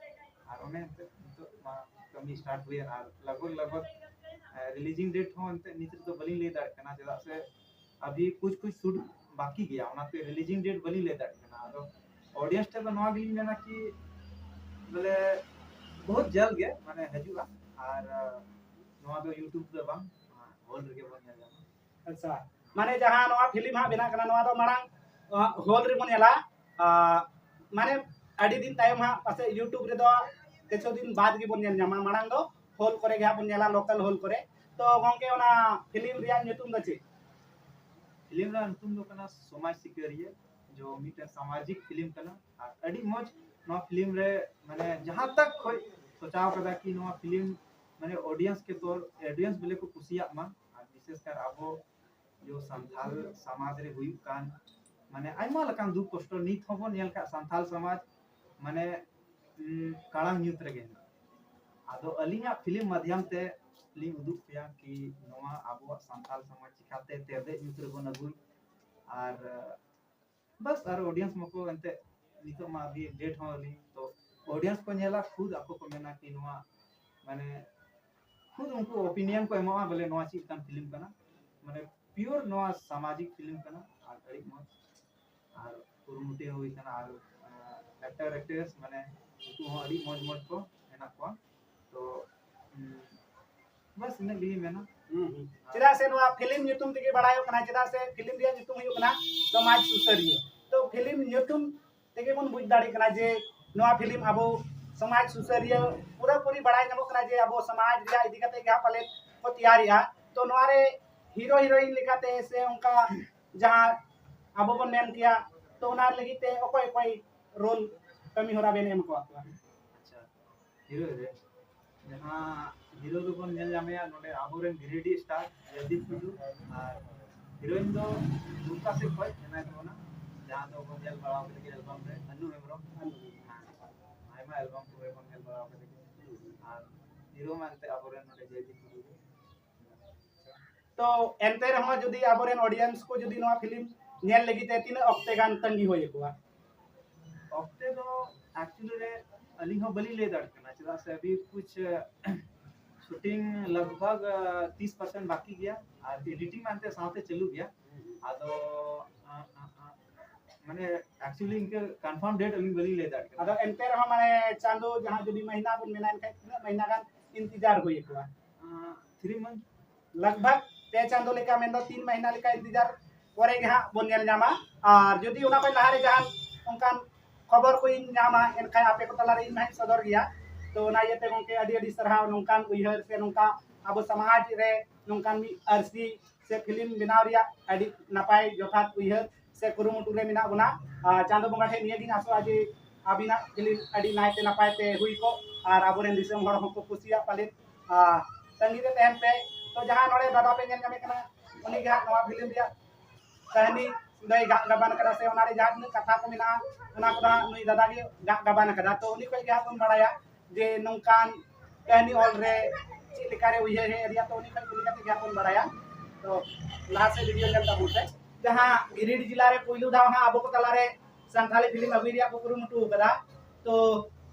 ᱟᱨ ᱚᱱᱮ ᱮᱱᱛᱮᱫ ᱱᱤᱛᱚᱜ ᱢᱟ ᱠᱟᱹᱢᱤ ᱥᱴᱟᱨᱴ ᱦᱩᱭᱮᱱ, ᱟᱨ ᱞᱟᱜᱽ ᱵᱷᱟᱜᱽ ᱞᱟᱜᱽ ᱵᱷᱟᱜᱽ ᱨᱤᱞᱤᱡᱤᱝ ᱰᱮᱴ ᱦᱚᱸ ᱮᱱᱛᱮᱫ ᱱᱤᱛ ᱨᱮᱫᱚ ᱵᱟᱹᱞᱤᱧ ᱞᱟᱹᱭ ᱫᱟᱲᱮᱭᱟᱜ ᱠᱟᱱᱟ, ᱪᱮᱫᱟᱜ ᱥᱮ ᱟᱵᱷᱤ ᱠᱩᱪ ᱠᱩᱪ ᱥᱩᱴ ᱵᱟᱠᱤ ᱜᱮᱭᱟ, ᱚᱱᱟᱛᱮ ᱨᱤᱞᱤᱡᱤᱝ ᱰᱮᱴ ᱵᱟᱹᱞᱤᱧ ᱞᱟᱹᱭ ᱫᱟᱲᱮᱭᱟᱜ ᱠᱟᱱᱟ᱾ ᱟᱫᱚ ᱚᱰᱤᱭᱮᱱᱥ ᱴᱷᱮᱱ ᱫᱚ ᱱᱚᱣᱟ ᱜᱮᱞᱤᱧ ᱢᱮᱱᱟ ᱠᱤ ᱵᱚᱞᱮ ᱵᱚᱦᱩᱛ ᱡᱟᱞᱫ ᱜᱮ ᱢᱟᱱᱮ ᱦᱤᱡᱩᱜᱼᱟ, ᱟᱨ ᱱᱚᱣᱟ ᱫᱚ YouTube ᱨᱮ ᱵᱟᱝ, ᱦᱚᱞ ᱨᱮᱜᱮ ᱵᱚᱱ ᱧᱮᱞ ᱧᱟᱢᱟ᱾ ᱟᱪᱪᱷᱟ, ᱢᱟᱱᱮ ᱡᱟᱦᱟᱸ ᱱᱚᱣᱟ ᱯᱷᱤᱞᱢ ᱦᱟᱸᱜ ᱵᱮᱱᱟᱜ ᱠᱟᱱᱟ, ᱱᱚᱣᱟ ᱫᱚ ᱢᱟᱲᱟᱝ, ᱟᱸ, ᱦᱚᱞ ᱨᱮᱵᱚᱱ ᱧᱮᱞᱟ᱾ ᱟᱸ, ᱢᱟᱱᱮ ᱟᱹᱰᱤ ᱫᱤᱱ ᱛᱟᱭᱚᱢ ᱦᱟᱸᱜ ᱯᱟᱥᱮᱡ YouTube ᱨᱮᱫᱚ ᱠᱤᱪᱷᱩ ᱫᱤᱱ ᱵᱟᱫ ᱜᱮᱵᱚᱱ ᱧᱮᱞ ᱧᱟᱢᱟ᱾ ᱢᱟᱲᱟᱝ ᱫᱚ ᱦᱚᱞ ᱠᱚᱨᱮ ᱜᱮ ᱦᱟᱸᱜ ᱵᱚᱱ ᱧᱮᱞᱟ, ᱞᱳᱠᱟᱞ ᱦᱚᱞ ᱠᱚᱨᱮ᱾ ᱛᱚ ᱜᱚᱝᱠᱮ, ᱚᱱᱟ ᱯᱷᱤᱞᱢ ᱨᱮᱭᱟᱜ ᱧᱩᱛᱩᱢ ᱫᱚ ᱪᱮᱫ? ᱯᱷᱤᱞᱢ ᱨᱮᱭᱟᱜ ᱧᱩᱛᱩᱢ ᱫᱚ ᱠᱟᱱᱟ ᱥᱚᱢᱟᱡᱽ ᱥᱤᱠᱟᱹᱨᱤᱭᱟᱹ, ᱡᱚ ᱢᱤᱫᱴᱮᱱ ᱥᱟᱢᱟᱡᱤᱠ ᱯᱷᱤᱞᱢ ᱠᱟᱱᱟ᱾ ᱟᱨ ᱟᱹᱰᱤ ᱢᱚᱡᱽ ᱱᱚᱣᱟ ᱯᱷᱤᱞᱢ ᱨᱮ, ᱢᱟᱱᱮ ᱡᱟᱦᱟᱸ ᱛᱟᱠ ᱠᱷᱚᱡ ᱥᱚᱪᱟᱣ ᱠᱟᱫᱟ ᱠᱤ ᱱᱚᱣᱟ ᱯᱷᱤᱞᱢ ᱢᱟᱱᱮ ᱚᱰᱤᱭᱮᱱᱥ ᱠᱮ ᱛᱚᱨ, ᱚᱰᱤᱭᱮᱱᱥ ᱵᱚᱞᱮ ᱠᱚ ᱠᱩᱥᱤᱭᱟᱜ ᱢᱟ, ᱟᱨ ᱵᱤᱥᱮᱥ ᱠᱟᱨ ᱟᱵᱚ ᱡᱚ ᱥᱟᱱᱛᱟᱞ ᱥᱚᱢᱟᱡᱽ ᱨᱮ ᱦᱩᱭᱩᱜ ᱠᱟᱱ ᱢᱟᱱᱮ ᱟᱭᱢᱟ ᱞᱮᱠᱟᱱ ᱫᱩᱠ ᱠᱚᱥᱴᱚ ᱱᱤᱛ ᱦᱚᱸᱵᱚᱱ ᱧᱮᱞ ᱠᱟᱜ, ᱥᱟᱱᱛᱟᱞ ᱥᱚᱢᱟᱡᱽ ᱢᱟᱱᱮ, ᱩᱸ, ᱠᱟᱲᱟᱝ ᱧᱩᱛ ᱨᱮᱜᱮ ᱦᱮᱱᱟᱜᱼᱟ᱾ ᱟᱫᱚ ᱟᱹᱞᱤᱧᱟᱜ ᱯᱷᱤᱞᱢ ᱢᱟᱫᱷᱭᱟᱢ ᱛᱮ ᱞᱤᱧ ᱩᱫᱩᱜ ᱯᱮᱭᱟ ᱠᱤ ᱱᱚᱣᱟ ᱟᱵᱚᱣᱟᱜ ᱥᱟᱱᱛᱟᱞ ᱥᱚᱢᱟᱡᱽ ᱪᱤᱠᱟᱛᱮ ᱛᱮᱨᱫᱮᱡ ᱧᱩᱛ ᱨᱮᱵᱚᱱ ᱟᱹᱜᱩᱭ᱾ ᱟᱨ, ᱵᱟᱥ, ᱟᱨ ᱚᱰᱤᱭᱮᱱᱥ ᱢᱟᱠᱚ ᱮᱱᱛᱮᱫ ᱱᱤᱛᱚᱜ ᱢᱟ ᱟᱹᱰᱤ ᱰᱮᱴ ᱦᱚᱸ ᱟᱹᱞᱤᱧ ᱛᱚ ᱚᱰᱤᱭᱮᱱᱥ ᱠᱚ ᱧᱮᱞᱟ, ᱠᱷᱩᱫ ᱟᱠᱚ ᱠᱚ ᱢᱮᱱᱟ ᱠᱤ ᱱᱚᱣᱟ ᱢᱟᱱᱮ ᱠᱷᱩᱫ ᱩᱱᱠᱩ ᱚᱯᱤᱱᱤᱭᱚᱱ ᱠᱚ ᱮᱢᱚᱜᱼᱟ ᱵᱚᱞᱮ ᱱᱚᱣᱟ ᱪᱮᱫ ᱞᱮᱠᱟᱱ ᱯᱷᱤᱞᱢ ᱠᱟᱱᱟ, ᱢᱟᱱᱮ ᱯᱤᱭᱳᱨ ᱱᱚᱣᱟ ᱥᱟᱢᱟᱡᱤᱠ ᱯᱷᱤᱞᱢ ᱠᱟᱱᱟ ᱟᱨ ᱟᱹᱰᱤ ᱢᱚᱡᱽ ᱟᱨ ᱠᱩᱨᱩᱢᱩᱴᱩ ᱦᱩᱭ ᱠᱟᱱᱟ ᱟᱨ ᱮᱠᱴᱟᱨ ᱮᱠᱴᱨᱮᱥ ᱢᱟᱱᱮ ᱩᱱᱠᱩ ᱦᱚᱸ ᱟᱹᱰᱤ ᱢᱚᱡᱽ ᱢᱚᱡᱽ ᱠᱚ ᱢᱮᱱᱟᱜ ᱠᱚᱣᱟ᱾ ᱛᱚ ᱩᱸ, ᱵᱟᱥ ᱤᱱᱟᱹᱜ ᱜᱮᱞᱤᱧ ᱢᱮᱱᱟ᱾ ᱦᱩᱸ, ᱦᱩᱸ᱾ ᱪᱮᱫᱟᱜ ᱥᱮ ᱱᱚᱣᱟ ᱯᱷᱤᱞᱢ ᱧᱩᱛᱩᱢ ᱛᱮᱜᱮ ᱵᱟᱲᱟᱭᱚᱜ ᱠᱟᱱᱟ, ᱪᱮᱫᱟᱜ ᱥᱮ ᱯᱷᱤᱞᱢ ᱨᱮᱭᱟᱜ ᱧᱩᱛᱩᱢ ᱦᱩᱭᱩᱜ ᱠᱟᱱᱟ ᱥᱚᱢᱟᱡᱽ ᱥᱩᱥᱟᱹᱨᱤᱭᱟᱹ᱾ ᱛᱚ ᱯᱷᱤᱞᱢ ᱧᱩᱛᱩᱢ ᱛᱮᱜᱮ ᱵᱚᱱ ᱵᱩᱡᱽ ᱫᱟᱲᱮᱭᱟᱜ ᱠᱟᱱᱟ ᱡᱮ ᱱᱚᱣᱟ ᱯᱷᱤᱞᱢ ᱟᱵᱚ ᱥᱚᱢᱟᱡᱽ ᱥᱩᱥᱟᱹᱨᱤᱭᱟᱹ ᱯᱩᱨᱟᱹᱯᱩᱨᱤ ᱵᱟᱲᱟᱭ ᱧᱟᱢᱚᱜ ᱠᱟᱱᱟ ᱡᱮ ᱟᱵᱚ ᱥᱚᱢᱟᱡᱽ ᱨᱮᱭᱟᱜ ᱤᱫᱤ ᱠᱟᱛᱮ ᱜᱮ ᱦᱟᱸᱜ ᱯᱟᱞᱮᱱ ᱠᱚ ᱛᱮᱭᱟᱨᱮᱜᱼᱟ᱾ ᱛᱚ ᱱᱚᱣᱟ ᱨᱮ ᱦᱤᱨᱳ ᱦᱤᱨᱳᱭᱤᱱ ᱞᱮᱠᱟᱛᱮ ᱥᱮ ᱚᱱᱠᱟ ᱡᱟᱦᱟᱸ ᱟᱵᱚ ᱵᱚᱱ ᱢᱮᱱ ᱠᱮᱭᱟ, ᱛᱚ ᱚᱱᱟ ᱞᱟᱹᱜᱤᱫ ᱛᱮ ᱚᱠᱚᱭ ᱚᱠᱚᱭ ᱨᱳᱞ ᱠᱟᱹᱢᱤ ᱦᱚᱨᱟ ᱵᱮᱱ ᱮᱢ ᱠᱚᱣᱟ? ᱟᱪᱪᱷᱟ, ᱦᱤᱨᱳ ᱨᱮ ᱡᱟᱦᱟᱸ ᱦᱤᱨᱳ ᱫᱚᱵᱚᱱ ᱧᱮᱞ ᱧᱟᱢᱮᱭᱟ ᱱᱚᱰᱮ ᱟᱵᱚᱨᱮᱱ ᱜᱤᱨᱤᱰᱤ ᱥᱴᱟᱨ ᱡᱚᱭᱫᱤᱯ ᱴᱩᱰᱩ, ᱟᱨ ᱦᱤᱨᱳᱭᱤᱱ ᱫᱚ ᱫᱩᱢᱠᱟ ᱥᱮᱫ ᱠᱷᱚᱱ ᱢᱮᱱᱟᱭ ᱛᱟᱵᱚᱱᱟ, ᱡᱟᱦᱟᱸ ᱫᱚᱵᱚᱱ ᱧᱮᱞ ᱵᱟᱲᱟ ᱠᱟᱫᱮ ᱜᱮᱭᱟ ᱮᱞᱵᱟᱢ ᱨᱮ ᱟᱹᱱᱩ ᱦᱮᱢᱵᱨᱚᱢ᱾ ᱟᱭᱢᱟ ᱮᱞᱵᱟᱢ ᱠᱚᱨᱮ ᱵᱚᱱ ᱧᱮᱞ ᱵᱟᱲᱟ ᱠᱟᱫᱮ ᱜᱮᱭᱟ᱾ ᱟᱨ ᱦᱤᱨᱳ ᱢᱟ ᱮᱱᱛᱮ ᱟᱵᱚᱨᱮᱱ ᱱᱚᱰᱮ ᱡᱚᱭᱫᱤᱯ ᱴᱩᱰᱩ ᱜᱮ᱾ ᱛᱚ ᱮᱱᱛᱮ ᱨᱮᱦᱚᱸ ᱡᱩᱫᱤ ᱟᱵᱚᱨᱮᱱ ᱚᱰᱤᱭᱮᱱᱥ ᱠᱚ ᱡᱩᱫᱤ ᱱᱚᱣᱟ ᱯᱷᱤᱞᱢ ᱧᱮᱞ ᱞᱟᱹᱜᱤᱫ ᱛᱮ ᱛᱤᱱᱟᱹᱜ ᱚᱠᱛᱮ ᱜᱟᱱ ᱛᱟᱺᱜᱤ ᱦᱩᱭ ᱟᱠᱚᱣᱟ? ᱚᱠᱛᱮ ᱫᱚ ᱮᱠᱪᱩᱭᱮᱞᱤ ᱨᱮ ᱟᱹᱞᱤᱧ ᱦᱚᱸ ᱵᱟᱹᱞᱤᱧ ᱞᱟᱹᱭ ᱫᱟᱲᱮᱭᱟᱜ ᱠᱟᱱᱟ, ᱪᱮᱫᱟᱜ ᱥᱮ ᱟᱹᱵᱤ ᱠᱩᱪ ᱥᱩᱴᱤᱝ ᱞᱟᱜᱽᱵᱷᱟᱜᱽ ᱛᱤᱥ ᱯᱟᱨᱥᱮᱱᱴ ᱵᱟᱹᱠᱤ ᱜᱮᱭᱟ ᱟᱨ ᱮᱰᱤᱴᱤᱝ ᱢᱟ ᱮᱱᱛᱮ ᱥᱟᱶᱛᱮ ᱪᱟᱹᱞᱩ ᱜᱮᱭᱟ᱾ ᱟᱫᱚ ᱟᱸ, ᱟᱸ, ᱟᱸ, ᱢᱟᱱᱮ ᱮᱠᱪᱩᱭᱮᱞᱤ ᱤᱱᱠᱟᱹ ᱠᱚᱱᱯᱷᱟᱨᱢ ᱰᱮᱴ ᱟᱹᱞᱤᱧ ᱵᱟᱹᱞᱤᱧ ᱞᱟᱹᱭ ᱫᱟᱲᱮᱭᱟᱜ ᱠᱟᱱᱟ᱾ ᱟᱫᱚ ᱮᱱᱛᱮ ᱨᱮᱦᱚᱸ ᱢᱟᱱᱮ ᱪᱟᱸᱫᱚ ᱡᱟᱦᱟᱸ ᱡᱩᱫᱤ ᱢᱟᱹᱦᱤᱱᱟ ᱵᱚᱱ ᱢᱮᱱᱟ ᱮᱱᱠᱷᱟᱱ ᱛᱤᱱᱟᱹᱜ ᱢᱟᱹᱦᱤᱱᱟ ᱜᱟᱱ ᱤᱱᱛᱤᱡᱟᱨ ᱦᱩᱭ ᱟᱠᱚᱣᱟ? ᱛᱷᱨᱤ ᱢᱟᱱᱛᱷ᱾ ᱞᱟᱜᱽᱵᱷᱟᱜᱽ ᱯᱮ ᱪᱟᱸᱫᱚ ᱞᱮᱠᱟ, ᱢᱮᱱᱫᱚ ᱛᱤᱱ ᱢᱟᱹᱦᱤᱱᱟ ᱞᱮᱠᱟ ᱤᱱᱛᱤᱡᱟᱨ ᱯᱚᱨᱮ ᱜᱮ ᱦᱟᱸᱜ ᱵᱚᱱ ᱧᱮᱞ ᱧᱟᱢᱟ᱾ ᱟᱨ ᱡᱩᱫᱤ ᱚᱱᱟ ᱠᱷᱚᱱ ᱞᱟᱦᱟᱨᱮ ᱡᱟᱦᱟᱱ ᱚᱱᱠᱟᱱ ᱠᱷᱚᱵᱚᱨ ᱠᱚ ᱤᱧ ᱧᱟᱢᱟ ᱮᱱᱠᱷᱟᱱ ᱟᱯᱮ ᱠᱚ ᱛᱟᱞᱟᱨᱮ ᱤᱧ ᱦᱟᱸᱜ ᱤᱧ ᱥᱚᱫᱚᱨ ᱜᱮᱭᱟ᱾ ᱛᱚ ᱚᱱᱟ ᱤᱭᱟᱹᱛᱮ ᱜᱚᱢᱠᱮ ᱟᱹᱰᱤ ᱟᱹᱰᱤ ᱥᱟᱨᱦᱟᱣ ᱱᱚᱝᱠᱟᱱ ᱩᱭᱦᱟᱹᱨ ᱥᱮ ᱱᱚᱝᱠᱟ ᱟᱵᱚ ᱥᱚᱢᱟᱡᱽ ᱨᱮ ᱱᱚᱝᱠᱟᱱ ᱢᱤᱫ ᱟᱹᱨᱥᱤ ᱥᱮ ᱯᱷᱤᱞᱢ ᱵᱮᱱᱟᱣ ᱨᱮᱭᱟᱜ ᱟᱹᱰᱤ ᱱᱟᱯᱟᱭ ᱡᱚᱛᱷᱟᱛ ᱩᱭᱦᱟᱹᱨ ᱥᱮ ᱠᱩᱨᱩᱢᱩᱴᱩ ᱨᱮ ᱢᱮᱱᱟᱜ ᱵᱚᱱᱟ᱾ ᱟᱨ ᱪᱟᱸᱫᱚ ᱵᱚᱸᱜᱟ ᱴᱷᱮᱱ ᱱᱤᱭᱟᱹᱜᱤᱧ ᱟᱥᱚᱜᱼᱟ ᱡᱮ ᱟᱹᱵᱤᱱᱟᱜ ᱯᱷᱤᱞᱢ ᱟᱹᱰᱤ ᱱᱟᱭᱛᱮ ᱱᱟᱯᱟᱭ ᱛᱮ ᱦᱩᱭ ᱠᱚᱜ ᱟᱨ ᱟᱵᱚᱨᱮᱱ ᱫᱤᱥᱚᱢ ᱦᱚᱲ ᱦᱚᱸᱠᱚ ᱠᱩᱥᱤᱭᱟᱜ ᱯᱟᱞᱮᱱ᱾ ᱟᱨ ᱛᱟᱺᱜᱤ ᱨᱮ ᱛᱟᱦᱮᱱ ᱯᱮ᱾ ᱛᱚ ᱡᱟᱦᱟᱸ ᱱᱚᱰᱮ ᱫᱟᱫᱟ ᱯᱮ ᱧᱮᱞ ᱧᱟᱢᱮ ᱠᱟᱱᱟ ᱩᱱᱤ ᱜᱮ ᱦᱟᱸᱜ ᱱᱚᱣᱟ ᱯᱷᱤᱞᱢ ᱨᱮᱭᱟᱜ ᱠᱟᱹᱦᱱᱤ ᱫᱚᱭ ᱜᱟᱜ ᱜᱟᱵᱟᱱ ᱠᱟᱫᱟ ᱥᱮ ᱚᱱᱟᱨᱮ ᱡᱟᱦᱟᱸ ᱛᱤᱱᱟᱹᱜ ᱠᱟᱛᱷᱟ ᱠᱚ ᱢᱮᱱᱟᱜᱼᱟ ᱚᱱᱟ ᱠᱚᱫᱚ ᱦᱟᱸᱜ ᱱᱩᱭ ᱫᱟᱫᱟ ᱜᱮ ᱜᱟᱜ ᱜᱟᱵᱟᱱ ᱠᱟᱫᱟ᱾ ᱛᱚ ᱩᱱᱤ ᱠᱷᱚᱱ ᱜᱮ ᱦᱟᱸᱜ ᱵᱚᱱ ᱵᱟᱲᱟᱭᱟ ᱡᱮ ᱱᱚᱝᱠᱟᱱ ᱠᱟᱹᱦᱱᱤ ᱚᱞ ᱨᱮ ᱪᱮᱫ ᱞᱮᱠᱟᱨᱮ ᱩᱭᱦᱟᱹᱨ ᱦᱮᱡ ᱟᱫᱮᱭᱟ᱾ ᱛᱚ ᱩᱱᱤ ᱠᱷᱚᱱ ᱠᱩᱞᱤ ᱠᱟᱛᱮ ᱜᱮ ᱦᱟᱸᱜ ᱵᱚᱱ ᱵᱟᱲᱟᱭᱟ᱾ ᱛᱚ ᱞᱟᱦᱟ ᱥᱮᱫ ᱵᱷᱤᱰᱤᱭᱳ ᱧᱮᱞ ᱛᱟᱵᱚᱱ ᱯᱮ᱾ ᱡᱟᱦᱟᱸ ᱜᱤᱨᱤᱰᱤ ᱡᱮᱞᱟ ᱨᱮ ᱯᱩᱭᱞᱩ ᱫᱷᱟᱣ ᱦᱟᱸᱜ ᱟᱵᱚ ᱠᱚ ᱛᱟᱞᱟᱨᱮ ᱥᱟᱱᱛᱟᱲᱤ ᱯᱷᱤᱞᱢ ᱟᱹᱜᱩᱭ ᱨᱮᱭᱟᱜ ᱠᱚ ᱠᱩᱨᱩᱢᱩᱴᱩ ᱠᱟᱫᱟ᱾ ᱛᱚ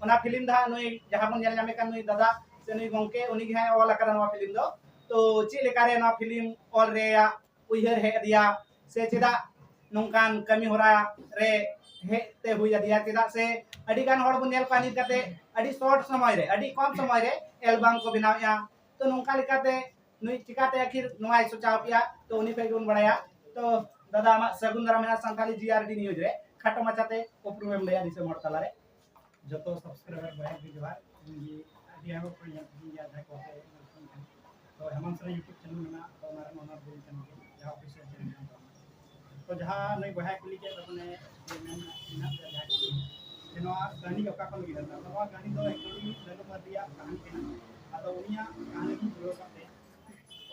ᱚᱱᱟ ᱯᱷᱤᱞᱢ ᱫᱚ ᱦᱟᱸᱜ ᱱᱩᱭ ᱡᱟᱦᱟᱸ ᱵᱚᱱ ᱧᱮᱞ ᱧᱟᱢᱮ ᱠᱟᱱ ᱱᱩᱭ ᱫᱟᱫᱟ ᱥᱮ ᱱᱩᱭ ᱜᱚᱝᱠᱮ, ᱩᱱᱤ ᱜᱮ ᱦᱟᱸᱜ ᱚᱞ ᱟᱠᱟᱫᱟ ᱱᱚᱣᱟ ᱯᱷᱤᱞᱢ ᱫᱚ᱾ ᱛᱚ ᱪᱮᱫ ᱞᱮᱠᱟᱨᱮ ᱱᱚᱣᱟ ᱯᱷᱤᱞᱢ ᱚᱞ ᱨᱮᱭᱟᱜ ᱩᱭᱦᱟᱹᱨ ᱦᱮᱡ ᱟᱫᱮᱭᱟ ᱥᱮ ᱪᱮᱫᱟᱜ ᱱᱚᱝᱠᱟᱱ ᱠᱟᱹᱢᱤ ᱦᱚᱨᱟ ᱨᱮ ᱦᱮᱡ ᱛᱮ ᱦᱩᱭ ᱟᱫᱮᱭᱟ? ᱪᱮᱫᱟᱜ ᱥᱮ ᱟᱹᱰᱤ ᱜᱟᱱ ᱦᱚᱲ ᱵᱚᱱ ᱧᱮᱞ ᱠᱚᱣᱟ ᱱᱤᱛ ᱠᱟᱛᱮ ᱟᱹᱰᱤ ᱥᱚᱨᱴ ᱥᱚᱢᱚᱭ ᱨᱮ, ᱟᱹᱰᱤ ᱠᱚᱢ ᱥᱚᱢᱚᱭ ᱨᱮ ᱮᱞᱵᱟᱢ ᱠᱚ ᱵᱮᱱᱟᱣᱮᱫᱼᱟ᱾ ᱛᱚ ᱱᱚᱝᱠᱟ ᱞᱮᱠᱟᱛᱮ ᱱᱩᱭ ᱪᱤᱠᱟᱛᱮ ᱟᱹᱠᱷᱤᱨ ᱱᱚᱣᱟᱭ ᱥᱚᱪᱟᱣ ᱠᱮᱜᱼᱟ? ᱛᱚ ᱩᱱᱤ ᱠᱷᱚᱡ ᱜᱮᱵᱚᱱ ᱵᱟᱲᱟᱭᱟ᱾ ᱛᱚ ᱫᱟᱫᱟ, ᱟᱢᱟᱜ ᱥᱟᱹᱜᱩᱱ ᱫᱟᱨᱟᱢ ᱢᱮᱱᱟᱜᱼᱟ ᱥᱟᱱᱛᱟᱲᱤ ᱡᱤ ᱟᱨ ᱰᱤ ᱱᱤᱭᱩᱡᱽ ᱨᱮ, ᱠᱷᱟᱴᱚ ᱢᱟᱪᱷᱟᱛᱮ ᱩᱯᱨᱩᱢᱮᱢ ᱞᱟᱹᱭᱟ ᱫᱤᱥᱚᱢ ᱦᱚᱲ ᱛᱟᱞᱟᱨᱮ᱾ ᱡᱚᱛᱚ ᱥᱟᱵᱥᱠᱨᱟᱭᱵᱟᱨ ᱵᱚᱭᱦᱟ ᱠᱚ ᱡᱚᱦᱟᱨ᱾ ᱤᱧ ᱜᱮ ᱟᱹᱰᱤ ᱟᱭᱢᱟ ᱠᱚ ᱧᱮᱞ ᱠᱤᱫᱤᱧ ᱜᱮᱭᱟ, ᱡᱟᱦᱟᱸᱭ ᱠᱚ ᱦᱮᱡ ᱮᱱᱟ᱾ ᱛᱚ ᱦᱮᱢᱟᱱᱛ ᱥᱚᱨᱮᱱ YouTube ᱪᱮᱱᱮᱞ ᱢᱮᱱᱟᱜᱼᱟ, ᱛᱚ ᱚᱱᱟ ᱨᱮ ᱚᱱᱟ ᱵᱚᱞ ᱪᱮᱱᱮᱞ ᱜᱮ, ᱡᱟᱦᱟᱸ ᱚᱯᱷᱤᱥᱤᱭᱟᱞ ᱪᱮᱱᱮᱞ ᱠᱟᱱ ᱛᱟᱵᱚᱱᱟ᱾ ᱛᱚ ᱡᱟᱦᱟᱸ ᱱᱩᱭ ᱵᱚᱭᱦᱟᱭ ᱠᱩᱞᱤ ᱠᱮᱫ ᱛᱟᱵᱚᱱᱮ, ᱡᱮ ᱢᱮᱱ ᱢᱮᱱᱟᱜ ᱛᱟᱭᱟ ᱡᱟᱦᱟᱸᱭ ᱠᱩᱞᱤ, ᱡᱮ ᱱᱚᱣᱟ ᱠᱟᱹᱦᱱᱤ ᱚᱠᱟ ᱠᱷᱚᱱ ᱜᱮ ᱦᱮᱡ ᱮᱱᱟ? ᱱᱚᱣᱟ ᱠᱟᱹᱦᱱᱤ ᱫᱚ actually ᱞᱟᱞᱩ ᱢᱟᱨᱰᱤᱭᱟᱜ ᱠᱟᱹᱦᱱᱤ ᱠᱟᱱᱟ᱾ ᱟᱫᱚ ᱩᱱᱤᱭᱟᱜ ᱠᱟᱹᱦᱱᱤ ᱜᱤᱧ ᱯᱩᱨᱟᱹᱣ ᱠᱟᱜ ᱛᱟᱭᱟ᱾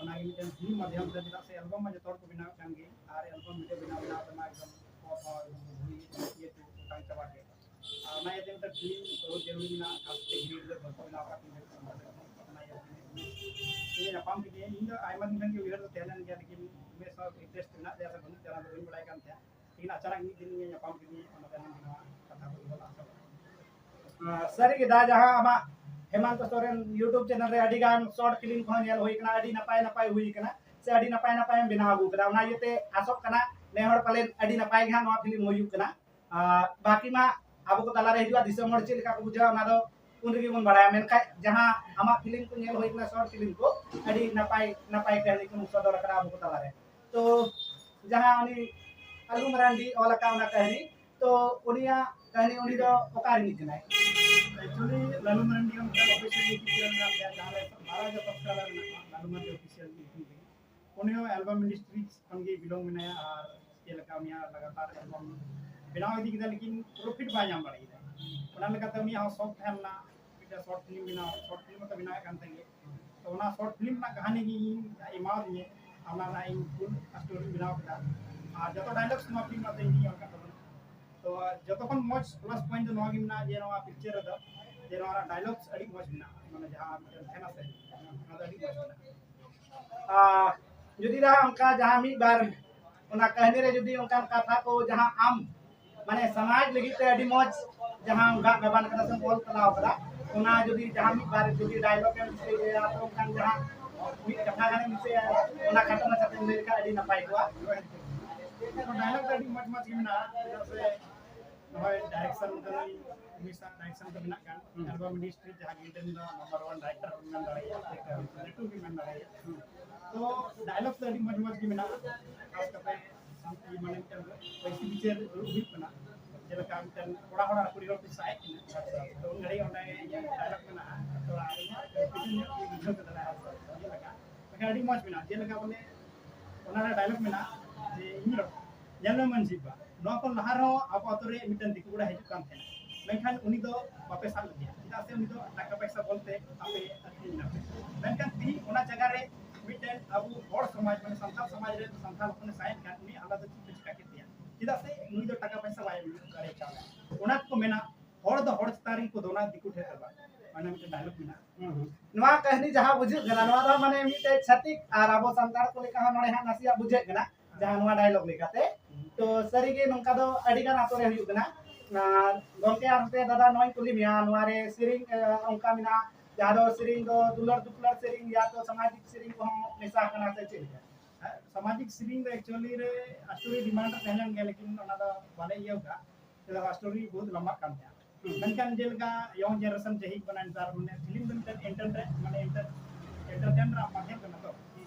ᱚᱱᱟᱜᱮ ᱢᱤᱫᱴᱮᱱ ᱯᱷᱤᱞᱢ ᱢᱟᱫᱽᱫᱷᱚᱢ ᱛᱮ, ᱪᱮᱫᱟᱜ ᱥᱮ ᱮᱞᱵᱟᱢ ᱢᱟ ᱡᱚᱛᱚ ᱦᱚᱲ ᱠᱚ ᱵᱮᱱᱟᱣᱮᱫ ᱠᱟᱱ ᱜᱮ, ᱟᱨ ᱮᱞᱵᱟᱢ ᱵᱷᱤᱰᱤᱭᱳ ᱵᱮᱱᱟᱣ ᱵᱮᱱᱟᱣ ᱛᱮᱢᱟ ᱮᱠᱫᱚᱢ ᱯᱚᱨ ᱦᱚᱸ ᱮᱠᱫᱚᱢ ᱵᱷᱩᱞ ᱤᱭᱟᱹ ᱠᱚ ᱚᱴᱟᱝ ᱪᱟᱵᱟ ᱠᱮᱫ᱾ ᱟᱨ ᱚᱱᱟ ᱤᱭᱟᱹᱛᱮ ᱢᱤᱫᱴᱮᱱ ᱯᱷᱤᱞᱢ ᱵᱚᱦᱩᱛ ᱡᱟᱹᱨᱩᱲᱤ ᱢᱮᱱᱟᱜᱼᱟ, ᱠᱷᱟᱥ ᱠᱟᱛᱮ ᱜᱤᱫᱽᱨᱟᱹ ᱜᱤᱫᱽᱨᱟᱹ ᱵᱟᱠᱚ ᱵᱮᱱᱟᱣ ᱟᱠᱟᱫ ᱛᱤᱧ ᱛᱟᱦᱮᱸ᱾ ᱚᱱᱟ ᱤᱭᱟᱹᱛᱮ ᱤᱧ ᱧᱟᱯᱟᱢ ᱠᱮᱫᱮᱭᱟ᱾ ᱤᱧ ᱫᱚ ᱟᱭᱢᱟ ᱫᱤᱱ ᱠᱷᱚᱱ ᱜᱮ ᱩᱭᱦᱟᱹᱨ ᱫᱚ ᱛᱟᱦᱮᱸ ᱞᱮᱱ ᱜᱮᱭᱟ, ᱞᱮᱠᱤᱱ ᱩᱱᱤᱭᱟᱜ ᱥᱟᱶ ᱤᱱᱴᱟᱨᱮᱥᱴ ᱢᱮᱱᱟᱜ ᱛᱟᱭᱟ ᱥᱮ ᱵᱟᱹᱱᱩᱜ ᱛᱟᱭᱟ, ᱚᱱᱟ ᱫᱚ ᱵᱟᱹᱧ ᱵᱟᱲᱟᱭ ᱠᱟᱱ ᱛᱟᱦᱮᱸᱫ᱾ ᱞᱮᱠᱤᱱ ᱟᱪᱟᱱᱟᱠ ᱢᱤᱫ ᱫᱤᱱ ᱤᱧ ᱧᱟᱯᱟᱢ ᱠᱮᱫᱮᱭᱟ, ᱚᱱᱟ ᱛᱟᱭᱱᱚᱢ ᱜᱮ ᱱᱚᱣᱟ ᱠᱟᱛᱷᱟ ᱠᱚ ᱵᱚᱱ ᱟᱥᱟ ᱠᱚᱨᱟ᱾ ᱟᱸ, ᱥᱟᱹᱨᱤ ᱜᱮ ᱫᱟ, ᱡᱟᱦᱟᱸ ᱟᱢᱟᱜ ᱦᱮᱢᱟᱱᱛᱚ ᱥᱚᱨᱮᱱ YouTube ᱪᱮᱱᱮᱞ ᱨᱮ ᱟᱹᱰᱤ ᱜᱟᱱ ᱥᱚᱨᱴ ᱯᱷᱤᱞᱢ ᱠᱚᱦᱚᱸ ᱧᱮᱞ ᱦᱩᱭ ᱠᱟᱱᱟ, ᱟᱹᱰᱤ ᱱᱟᱯᱟᱭ ᱱᱟᱯᱟᱭ ᱦᱩᱭ ᱠᱟᱱᱟ ᱥᱮ ᱟᱹᱰᱤ ᱱᱟᱯᱟᱭ ᱱᱟᱯᱟᱭ ᱮᱢ ᱵᱮᱱᱟᱣ ᱟᱹᱜᱩ ᱠᱟᱫᱟ᱾ ᱚᱱᱟ ᱤᱭᱟᱹᱛᱮ ᱟᱥᱚᱜ ᱠᱟᱱᱟ ᱱᱮ ᱦᱚᱲ ᱯᱟᱞᱮᱱ ᱟᱹᱰᱤ ᱱᱟᱯᱟᱭ ᱜᱮ ᱦᱟᱸᱜ ᱱᱚᱣᱟ ᱯᱷᱤᱞᱢ ᱦᱩᱭᱩᱜ ᱠᱟᱱᱟ᱾ ᱟᱨ ᱵᱟᱹᱠᱤ ᱢᱟ ᱟᱵᱚ ᱠᱚ ᱛᱟᱞᱟᱨᱮ ᱦᱤᱡᱩᱜᱼᱟ, ᱫᱤᱥᱚᱢ ᱦᱚᱲ ᱪᱮᱫ ᱞᱮᱠᱟ ᱠᱚ ᱵᱩᱡᱷᱟᱹᱣᱟ ᱚᱱᱟ ᱫᱚ ᱩᱱ ᱨᱮᱜᱮ ᱵᱚᱱ ᱵᱟᱲᱟᱭᱟ᱾ ᱢᱮᱱᱠᱷᱟᱱ ᱡᱟᱦᱟᱸ ᱟᱢᱟᱜ ᱯᱷᱤᱞᱢ ᱠᱚ ᱧᱮᱞ ᱦᱩᱭ ᱠᱟᱱᱟ, ᱥᱚᱨᱴ ᱯᱷᱤᱞᱢ ᱠᱚ, ᱟᱹᱰᱤ ᱱᱟᱯᱟᱭ ᱱᱟᱯᱟᱭ ᱠᱟᱹᱦᱱᱤ ᱠᱚ ᱥᱚᱫᱚᱨ ᱟᱠᱟᱫᱟ ᱟᱵᱚ ᱠᱚ ᱛᱟᱞᱟᱨᱮ᱾ ᱛᱚ ᱡᱟᱦᱟᱸ ᱩᱱᱤ ᱟᱞᱩ ᱢᱟᱨᱟᱱᱰᱤ ᱚᱞ ᱟᱠᱟᱫ ᱚᱱᱟ ᱠᱟᱹᱦᱱᱤ, ᱛᱚ ᱩᱱᱤᱭᱟᱜ ᱠᱟᱹᱦᱱᱤ, ᱩᱱᱤ ᱫᱚ ᱚᱠᱟ ᱨᱤᱱᱤᱡ ᱠᱟᱱᱟᱭ? Actually ᱞᱟᱞᱩ ᱢᱟᱨᱟᱱᱰᱤ ᱦᱚᱸ ᱢᱤᱫᱴᱟᱝ ᱚᱯᱷᱤᱥᱤᱭᱟᱞ YouTube ᱪᱮᱱᱮᱞ ᱢᱮᱱᱟᱜ ᱛᱟᱭᱟ, ᱡᱟᱦᱟᱸ ᱨᱮ ᱵᱟᱨᱚ ᱦᱟᱡᱟᱨ ᱥᱟᱵᱥᱠᱨᱟᱭᱵᱟᱨ ᱢᱮᱱᱟᱜ ᱠᱚᱣᱟ ᱞᱟᱞᱩ ᱢᱟᱨᱟᱱᱰᱤ ᱚᱯᱷᱤᱥᱤᱭᱟᱞ ᱧᱩᱛᱩᱢ ᱛᱮᱜᱮ᱾ ᱩᱱᱤ ᱦᱚᱸ ᱮᱞᱵᱟᱢ ᱤᱱᱰᱟᱥᱴᱨᱤ ᱠᱷᱚᱱ ᱜᱮ ᱵᱤᱞᱚᱝ ᱢᱮᱱᱟᱭᱟ, ᱟᱨ ᱪᱮᱫ ᱞᱮᱠᱟ ᱩᱱᱤᱭᱟᱜ ᱞᱟᱜᱟᱛᱟᱨ ᱮᱞᱵᱟᱢ ᱵᱮᱱᱟᱣ ᱤᱫᱤ ᱠᱮᱫᱟ, ᱞᱮᱠᱤᱱ ᱯᱨᱚᱯᱷᱤᱴ ᱵᱟᱭ ᱧᱟᱢ ᱫᱟᱲᱮ ᱠᱮᱫᱟ᱾ ᱚᱱᱟ ᱞᱮᱠᱟᱛᱮ ᱩᱱᱤᱭᱟᱜ ᱦᱚᱸ ᱥᱚᱠ ᱛᱟᱦᱮᱸ ᱞᱮᱱᱟ ᱢᱤᱫᱴᱮᱱ ᱥᱚᱨᱴ ᱯᱷᱤᱞᱢ ᱵᱮᱱᱟᱣ, ᱥᱚᱨᱴ ᱯᱷᱤᱞᱢ ᱢᱟᱛᱚ ᱵᱮᱱᱟᱣᱮᱫ ᱠᱟᱱ ᱛᱟᱦᱮᱸ ᱜᱮ᱾ ᱛᱚ ᱚᱱᱟ ᱥᱚᱨᱴ ᱯᱷᱤᱞᱢ ᱨᱮᱱᱟᱜ ᱠᱟᱹᱦᱱᱤ ᱜᱮ ᱤᱧ ᱮᱢᱟᱣᱫᱤᱧᱟᱹ, ᱚᱱᱟ ᱨᱮᱱᱟᱜ ᱤᱧ ᱯᱷᱩᱞ ᱥᱴᱳᱨᱤ ᱵᱮᱱᱟᱣ ᱠᱮᱫᱟ᱾ ᱟᱨ ᱡᱚᱛᱚ ᱰᱟᱭᱞᱚᱜᱥ ᱱᱚᱣᱟ ᱯᱷᱤᱞᱢ ᱨᱮᱱᱟᱜ ᱫᱚ ᱤᱧ ᱜᱤᱧ ᱚᱞ ᱠᱟᱫ ᱛᱟᱵᱚᱱᱟ᱾ ᱛᱚ ᱡᱚᱛᱚ ᱠᱷᱚᱱ ᱢᱚᱡᱽ ᱯᱞᱟᱥ ᱯᱚᱭᱮᱱᱴ ᱫᱚ ᱱᱚᱣᱟ ᱜᱮ ᱢᱮᱱᱟᱜᱼᱟ ᱡᱮ ᱱᱚᱣᱟ ᱯᱤᱠᱪᱟᱨ ᱨᱮᱫᱚ ᱡᱮ ᱱᱚᱣᱟ ᱨᱮᱱᱟᱜ ᱰᱟᱭᱞᱚᱜᱥ ᱟᱹᱰᱤ ᱢᱚᱡᱽ ᱢᱮᱱᱟᱜᱼᱟ, ᱢᱟᱱᱮ ᱡᱟᱦᱟᱸ ᱢᱤᱫᱴᱮᱱ ᱛᱟᱦᱮᱱᱟ ᱥᱮ, ᱚᱱᱟ ᱫᱚ ᱟᱹᱰᱤ ᱢᱚᱡᱽ ᱢᱮᱱᱟᱜᱼᱟ᱾ ᱟᱨ ᱡᱩᱫᱤ ᱫᱟ ᱚᱱᱠᱟ ᱡᱟᱦᱟᱸ ᱢᱤᱫ ᱵᱟᱨ ᱚᱱᱟ ᱠᱟᱹᱦᱱᱤ ᱨᱮ ᱡᱩᱫᱤ ᱚᱱᱠᱟᱱ ᱠᱟᱛᱷᱟ ᱠᱚ ᱡᱟᱦᱟᱸ ᱟᱢ ᱢᱟᱱᱮ ᱥᱚᱢᱟᱡᱽ ᱞᱟᱹᱜᱤᱫ ᱛᱮ ᱟᱹᱰᱤ ᱢᱚᱡᱽ ᱡᱟᱦᱟᱸ ᱜᱟᱜ ᱜᱟᱵᱟᱱ ᱠᱟᱫᱟ ᱥᱮ ᱚᱞ ᱛᱟᱞᱟᱣ ᱠᱟᱫᱟ, ᱚᱱᱟ ᱡᱩᱫᱤ ᱡᱟᱦᱟᱸ ᱢᱤᱫ ᱵᱟᱨ ᱡᱩᱫᱤ ᱰᱟᱭᱞᱚᱜ ᱮᱢ ᱫᱤᱥᱟᱹᱭᱟ, ᱛᱚ ᱚᱱᱠᱟᱱ ᱡᱟᱦᱟᱸ ᱢᱤᱫ ᱠᱟᱛᱷᱟ ᱜᱟᱱᱮᱢ ᱫᱤᱥᱟᱹᱭᱟ, ᱚᱱᱟ ᱠᱷᱟᱴᱚ ᱢᱟᱪᱷᱟ ᱛᱮᱢ ᱞᱟᱹᱭ ᱞᱮᱠᱷᱟᱱ ᱟᱹᱰᱤ ᱱᱟᱯᱟᱭ ᱠᱚᱜᱼᱟ᱾ ᱰᱟᱭᱞᱚᱜ ᱫᱚ ᱟᱹᱰᱤ ᱢᱚᱡᱽ ᱢᱚᱡᱽ ᱜᱮ ᱢᱮᱱᱟᱜᱼᱟ, ᱪᱮᱫᱟᱜ ᱥᱮ ᱱᱚᱜᱼᱚᱭ ᱰᱟᱭᱨᱮᱠᱥᱚᱱ ᱫᱚ ᱱᱩᱭ ᱩᱢᱮᱥᱟᱜ ᱰᱟᱭᱨᱮᱠᱥᱚᱱ ᱫᱚ ᱢᱮᱱᱟᱜ ᱠᱟᱱ, ᱦᱩᱸ᱾ ᱟᱨ ᱵᱟᱝ ᱢᱤᱱᱤᱥᱴᱨᱤ ᱡᱟᱦᱟᱸ ᱜᱮ ᱢᱤᱫᱴᱮᱱ ᱫᱚ ᱱᱟᱢᱵᱟᱨ ᱚᱣᱟᱱ ᱰᱟᱭᱨᱮᱠᱴᱚᱨ ᱢᱮᱱ ᱫᱟᱲᱮᱭᱟᱜᱼᱟ, ᱞᱟᱹᱴᱩ ᱜᱮ ᱢᱮᱱ ᱫᱟᱲᱮᱭᱟᱜᱼᱟ᱾ ᱛᱚ ᱰᱟᱭᱞᱚᱜ ᱫᱚ ᱟᱹᱰᱤ ᱢᱚᱡᱽ ᱢᱚᱡᱽ ᱜᱮ ᱢᱮᱱᱟᱜᱼᱟ, ᱠᱷᱟᱥ ᱠᱟᱛᱮ ᱥᱟᱱᱛᱟᱲ ᱢᱟᱱᱮ ᱢᱤᱫᱴᱮᱱ ᱵᱟᱹᱭᱥᱤ ᱵᱤᱪᱟᱹᱨ ᱫᱩᱲᱩᱵ ᱦᱩᱭᱩᱜ ᱠᱟᱱᱟ, ᱡᱮᱞᱮᱠᱟ ᱢᱤᱫᱴᱮᱱ ᱠᱚᱲᱟ ᱦᱚᱲ ᱟᱨ ᱠᱩᱲᱤ ᱦᱚᱲ ᱠᱚ ᱥᱟᱭ ᱠᱤᱱᱟ, ᱛᱚ ᱩᱱ ᱜᱷᱟᱹᱲᱤᱡ ᱚᱸᱰᱮ ᱤᱧᱟᱹᱜ ᱰᱟᱭᱞᱚᱜ ᱢᱮᱱᱟᱜᱼᱟ, ᱛᱚ ᱟᱨ ᱤᱧᱟᱹᱜ ᱵᱩᱡᱷᱟᱹᱣ ᱠᱮᱫᱟ, ᱡᱮᱞᱮᱠᱟ ᱢᱮᱱᱠᱷᱟᱱ ᱟᱹᱰᱤ ᱢᱚᱡᱽ ᱢᱮᱱᱟᱜᱼᱟ, ᱡᱮᱞᱮᱠᱟ ᱵᱚᱞᱮ ᱚᱱᱟ ᱨᱮ ᱰᱟᱭᱞᱚᱜ ᱢᱮᱱᱟᱜᱼᱟ ᱡᱮ, ᱤᱧ ᱨᱚᱲ ᱧᱮᱞ ᱢᱮ ᱢᱟᱹᱡᱷᱤ ᱵᱟ, ᱱᱚᱣᱟ ᱠᱷᱚᱱ ᱞᱟᱦᱟ ᱨᱮᱦᱚᱸ ᱟᱵᱚ ᱟᱛᱳ ᱨᱮ ᱢᱤᱫᱴᱮᱱ ᱫᱤᱠᱩ ᱠᱚᱲᱟ ᱦᱤᱡᱩᱜ ᱠᱟᱱ ᱛᱟᱦᱮᱱᱟ, ᱢᱮᱱᱠᱷᱟᱱ ᱩᱱᱤ ᱫᱚ ᱵᱟᱯᱮ ᱥᱟᱵ ᱞᱮᱫᱮᱭᱟ, ᱪᱮᱫᱟᱜ ᱥᱮ ᱩᱱᱤ ᱫᱚ ᱴᱟᱠᱟ ᱯᱚᱭᱥᱟ ᱵᱚᱞᱛᱮ ᱟᱯᱮ ᱟᱹᱠᱷᱨᱤᱧ ᱮᱱᱟᱯᱮ᱾ ᱢᱮᱱᱠᱷᱟᱱ ᱛᱤᱦᱤᱧ ᱚᱱᱟ ᱡᱟᱭᱜᱟ ᱨᱮ ᱢᱤᱫᱴᱮᱱ ᱟᱵᱚ ᱦᱚᱲ ᱥᱚᱢᱟᱡᱽ, ᱢᱟᱱᱮ ᱥᱟᱱᱛᱟᱲ ᱥᱚᱢᱟᱡᱽ ᱨᱮ ᱥᱟᱱᱛᱟᱲ ᱦᱚᱯᱚᱱᱮ ᱥᱟᱭᱮᱱ ᱠᱷᱟᱱ ᱩᱱᱤ ᱟᱞᱟᱫᱟ ᱪᱮᱫ ᱯᱮ ᱪᱤᱠᱟ ᱠᱮᱫᱮᱭᱟ? ᱪᱮᱫᱟᱜ ᱥᱮ ᱱᱩᱭ ᱫᱚ ᱴᱟᱠᱟ ᱯᱚᱭᱥᱟ ᱵᱟᱭ ᱩᱭᱩᱝ ᱫᱟᱲᱮ ᱠᱟᱣᱫᱟ᱾ ᱚᱱᱟ ᱠᱚ ᱢᱮᱱᱟ, ᱦᱚᱲ ᱫᱚ ᱦᱚᱲ ᱪᱮᱛᱟᱱ ᱨᱮᱜᱮ ᱠᱚ ᱫᱚᱱᱟ, ᱫᱤᱠᱩ ᱴᱷᱮᱱ ᱫᱚ ᱵᱟᱝ᱾ ᱢᱟᱱᱮ ᱢᱤᱫᱴᱮᱱ ᱰᱟᱭᱞᱚᱜ ᱢᱮᱱᱟᱜᱼᱟ᱾ ᱦᱩᱸ, ᱦᱩᱸ᱾ ᱱᱚᱣᱟ ᱠᱟᱹᱦᱱᱤ ᱡᱟᱦᱟᱸ ᱵᱩᱡᱷᱟᱹᱜ ᱠᱟᱱᱟ, ᱱᱚᱣᱟ ᱫᱚ ᱢᱟᱱᱮ ᱢᱤᱫᱴᱮᱡ ᱪᱷᱟᱹᱛᱤᱠ ᱟᱨ ᱟᱵᱚ ᱥᱟᱱᱛᱟᱲ ᱠᱚ ᱞᱮᱠᱟ ᱦᱚᱸ ᱱᱚᱰᱮ ᱦᱟᱸᱜ ᱱᱟᱥᱮᱭᱟᱜ ᱵᱩᱡᱷᱟᱹᱜ ᱠᱟᱱᱟ, ᱡᱟᱦᱟᱸ ᱱᱚᱣᱟ ᱰᱟᱭᱞᱚᱜ ᱞᱮᱠᱟᱛᱮ᱾ ᱛᱚ ᱥᱟᱹᱨᱤᱜᱮ ᱱᱚᱝᱠᱟ ᱫᱚ ᱟᱹᱰᱤ ᱜᱟᱱ ᱟᱛᱳ ᱨᱮ ᱦᱩᱭᱩᱜ ᱠᱟᱱᱟ᱾ ᱟᱨ ᱜᱚᱢᱠᱮ, ᱟᱨ ᱱᱚᱛᱮ ᱫᱟᱫᱟ, ᱱᱚᱣᱟᱧ ᱠᱩᱞᱤ ᱢᱮᱭᱟ, ᱱᱚᱣᱟ ᱨᱮ ᱥᱮᱨᱮᱧ, ᱮ, ᱚᱱᱠᱟ ᱢᱮᱱᱟᱜᱼᱟ, ᱡᱟᱦᱟᱸ ᱫᱚ ᱥᱮᱨᱮᱧ ᱫᱚ ᱫᱩᱞᱟᱹᱲ ᱫᱩᱯᱞᱟᱹᱲ ᱥᱮᱨᱮᱧ ᱭᱟ ᱛᱚ ᱥᱟᱢᱟᱡᱤᱠ ᱥᱮᱨᱮᱧ ᱠᱚᱦᱚᱸ ᱢᱮᱥᱟ ᱟᱠᱟᱱᱟ ᱥᱮ ᱪᱮᱫ ᱞᱮᱠᱟ? ᱦᱮᱸ, ᱥᱟᱢᱟᱡᱤᱠ ᱥᱮᱨᱮᱧ ᱫᱚ actually ᱨᱮ ᱟᱥᱴᱳᱨᱤ ᱰᱤᱢᱟᱱᱰ ᱨᱮ ᱛᱟᱦᱮᱸ ᱞᱮᱱ ᱜᱮᱭᱟ, ᱞᱮᱠᱤᱱ ᱚᱱᱟ ᱫᱚ ᱵᱟᱞᱮ ᱤᱭᱟᱹ ᱠᱟᱜᱼᱟ, ᱪᱮᱫᱟᱜ ᱥᱮ ᱟᱥᱴᱳᱨᱤ ᱵᱚᱦᱩᱛ ᱞᱟᱢᱵᱟᱜ ᱠᱟᱱ ᱛᱟᱦᱮᱸᱫ᱾ ᱢᱮᱱᱠᱷᱟᱱ ᱡᱮᱞᱮᱠᱟ ᱭᱚᱝ ᱡᱮᱱᱟᱨᱮᱥᱚᱱ ᱡᱮ ᱦᱤᱡᱩᱜ ᱠᱟᱱᱟ ᱱᱮᱛᱟᱨ, ᱢᱟᱱᱮ ᱯᱷᱤᱞᱢ ᱫᱚ ᱢᱤᱫᱴᱮᱱ ᱮᱱᱴᱟᱨᱴᱮᱱ, ᱢᱟᱱᱮ ᱮᱱᱴᱟᱨ-, ᱮᱱᱴᱟᱨᱴᱮᱱ ᱨᱮᱱᱟᱜ ᱢᱟᱫᱷᱭᱚᱢ ᱠᱟᱱᱟ ᱛᱚ,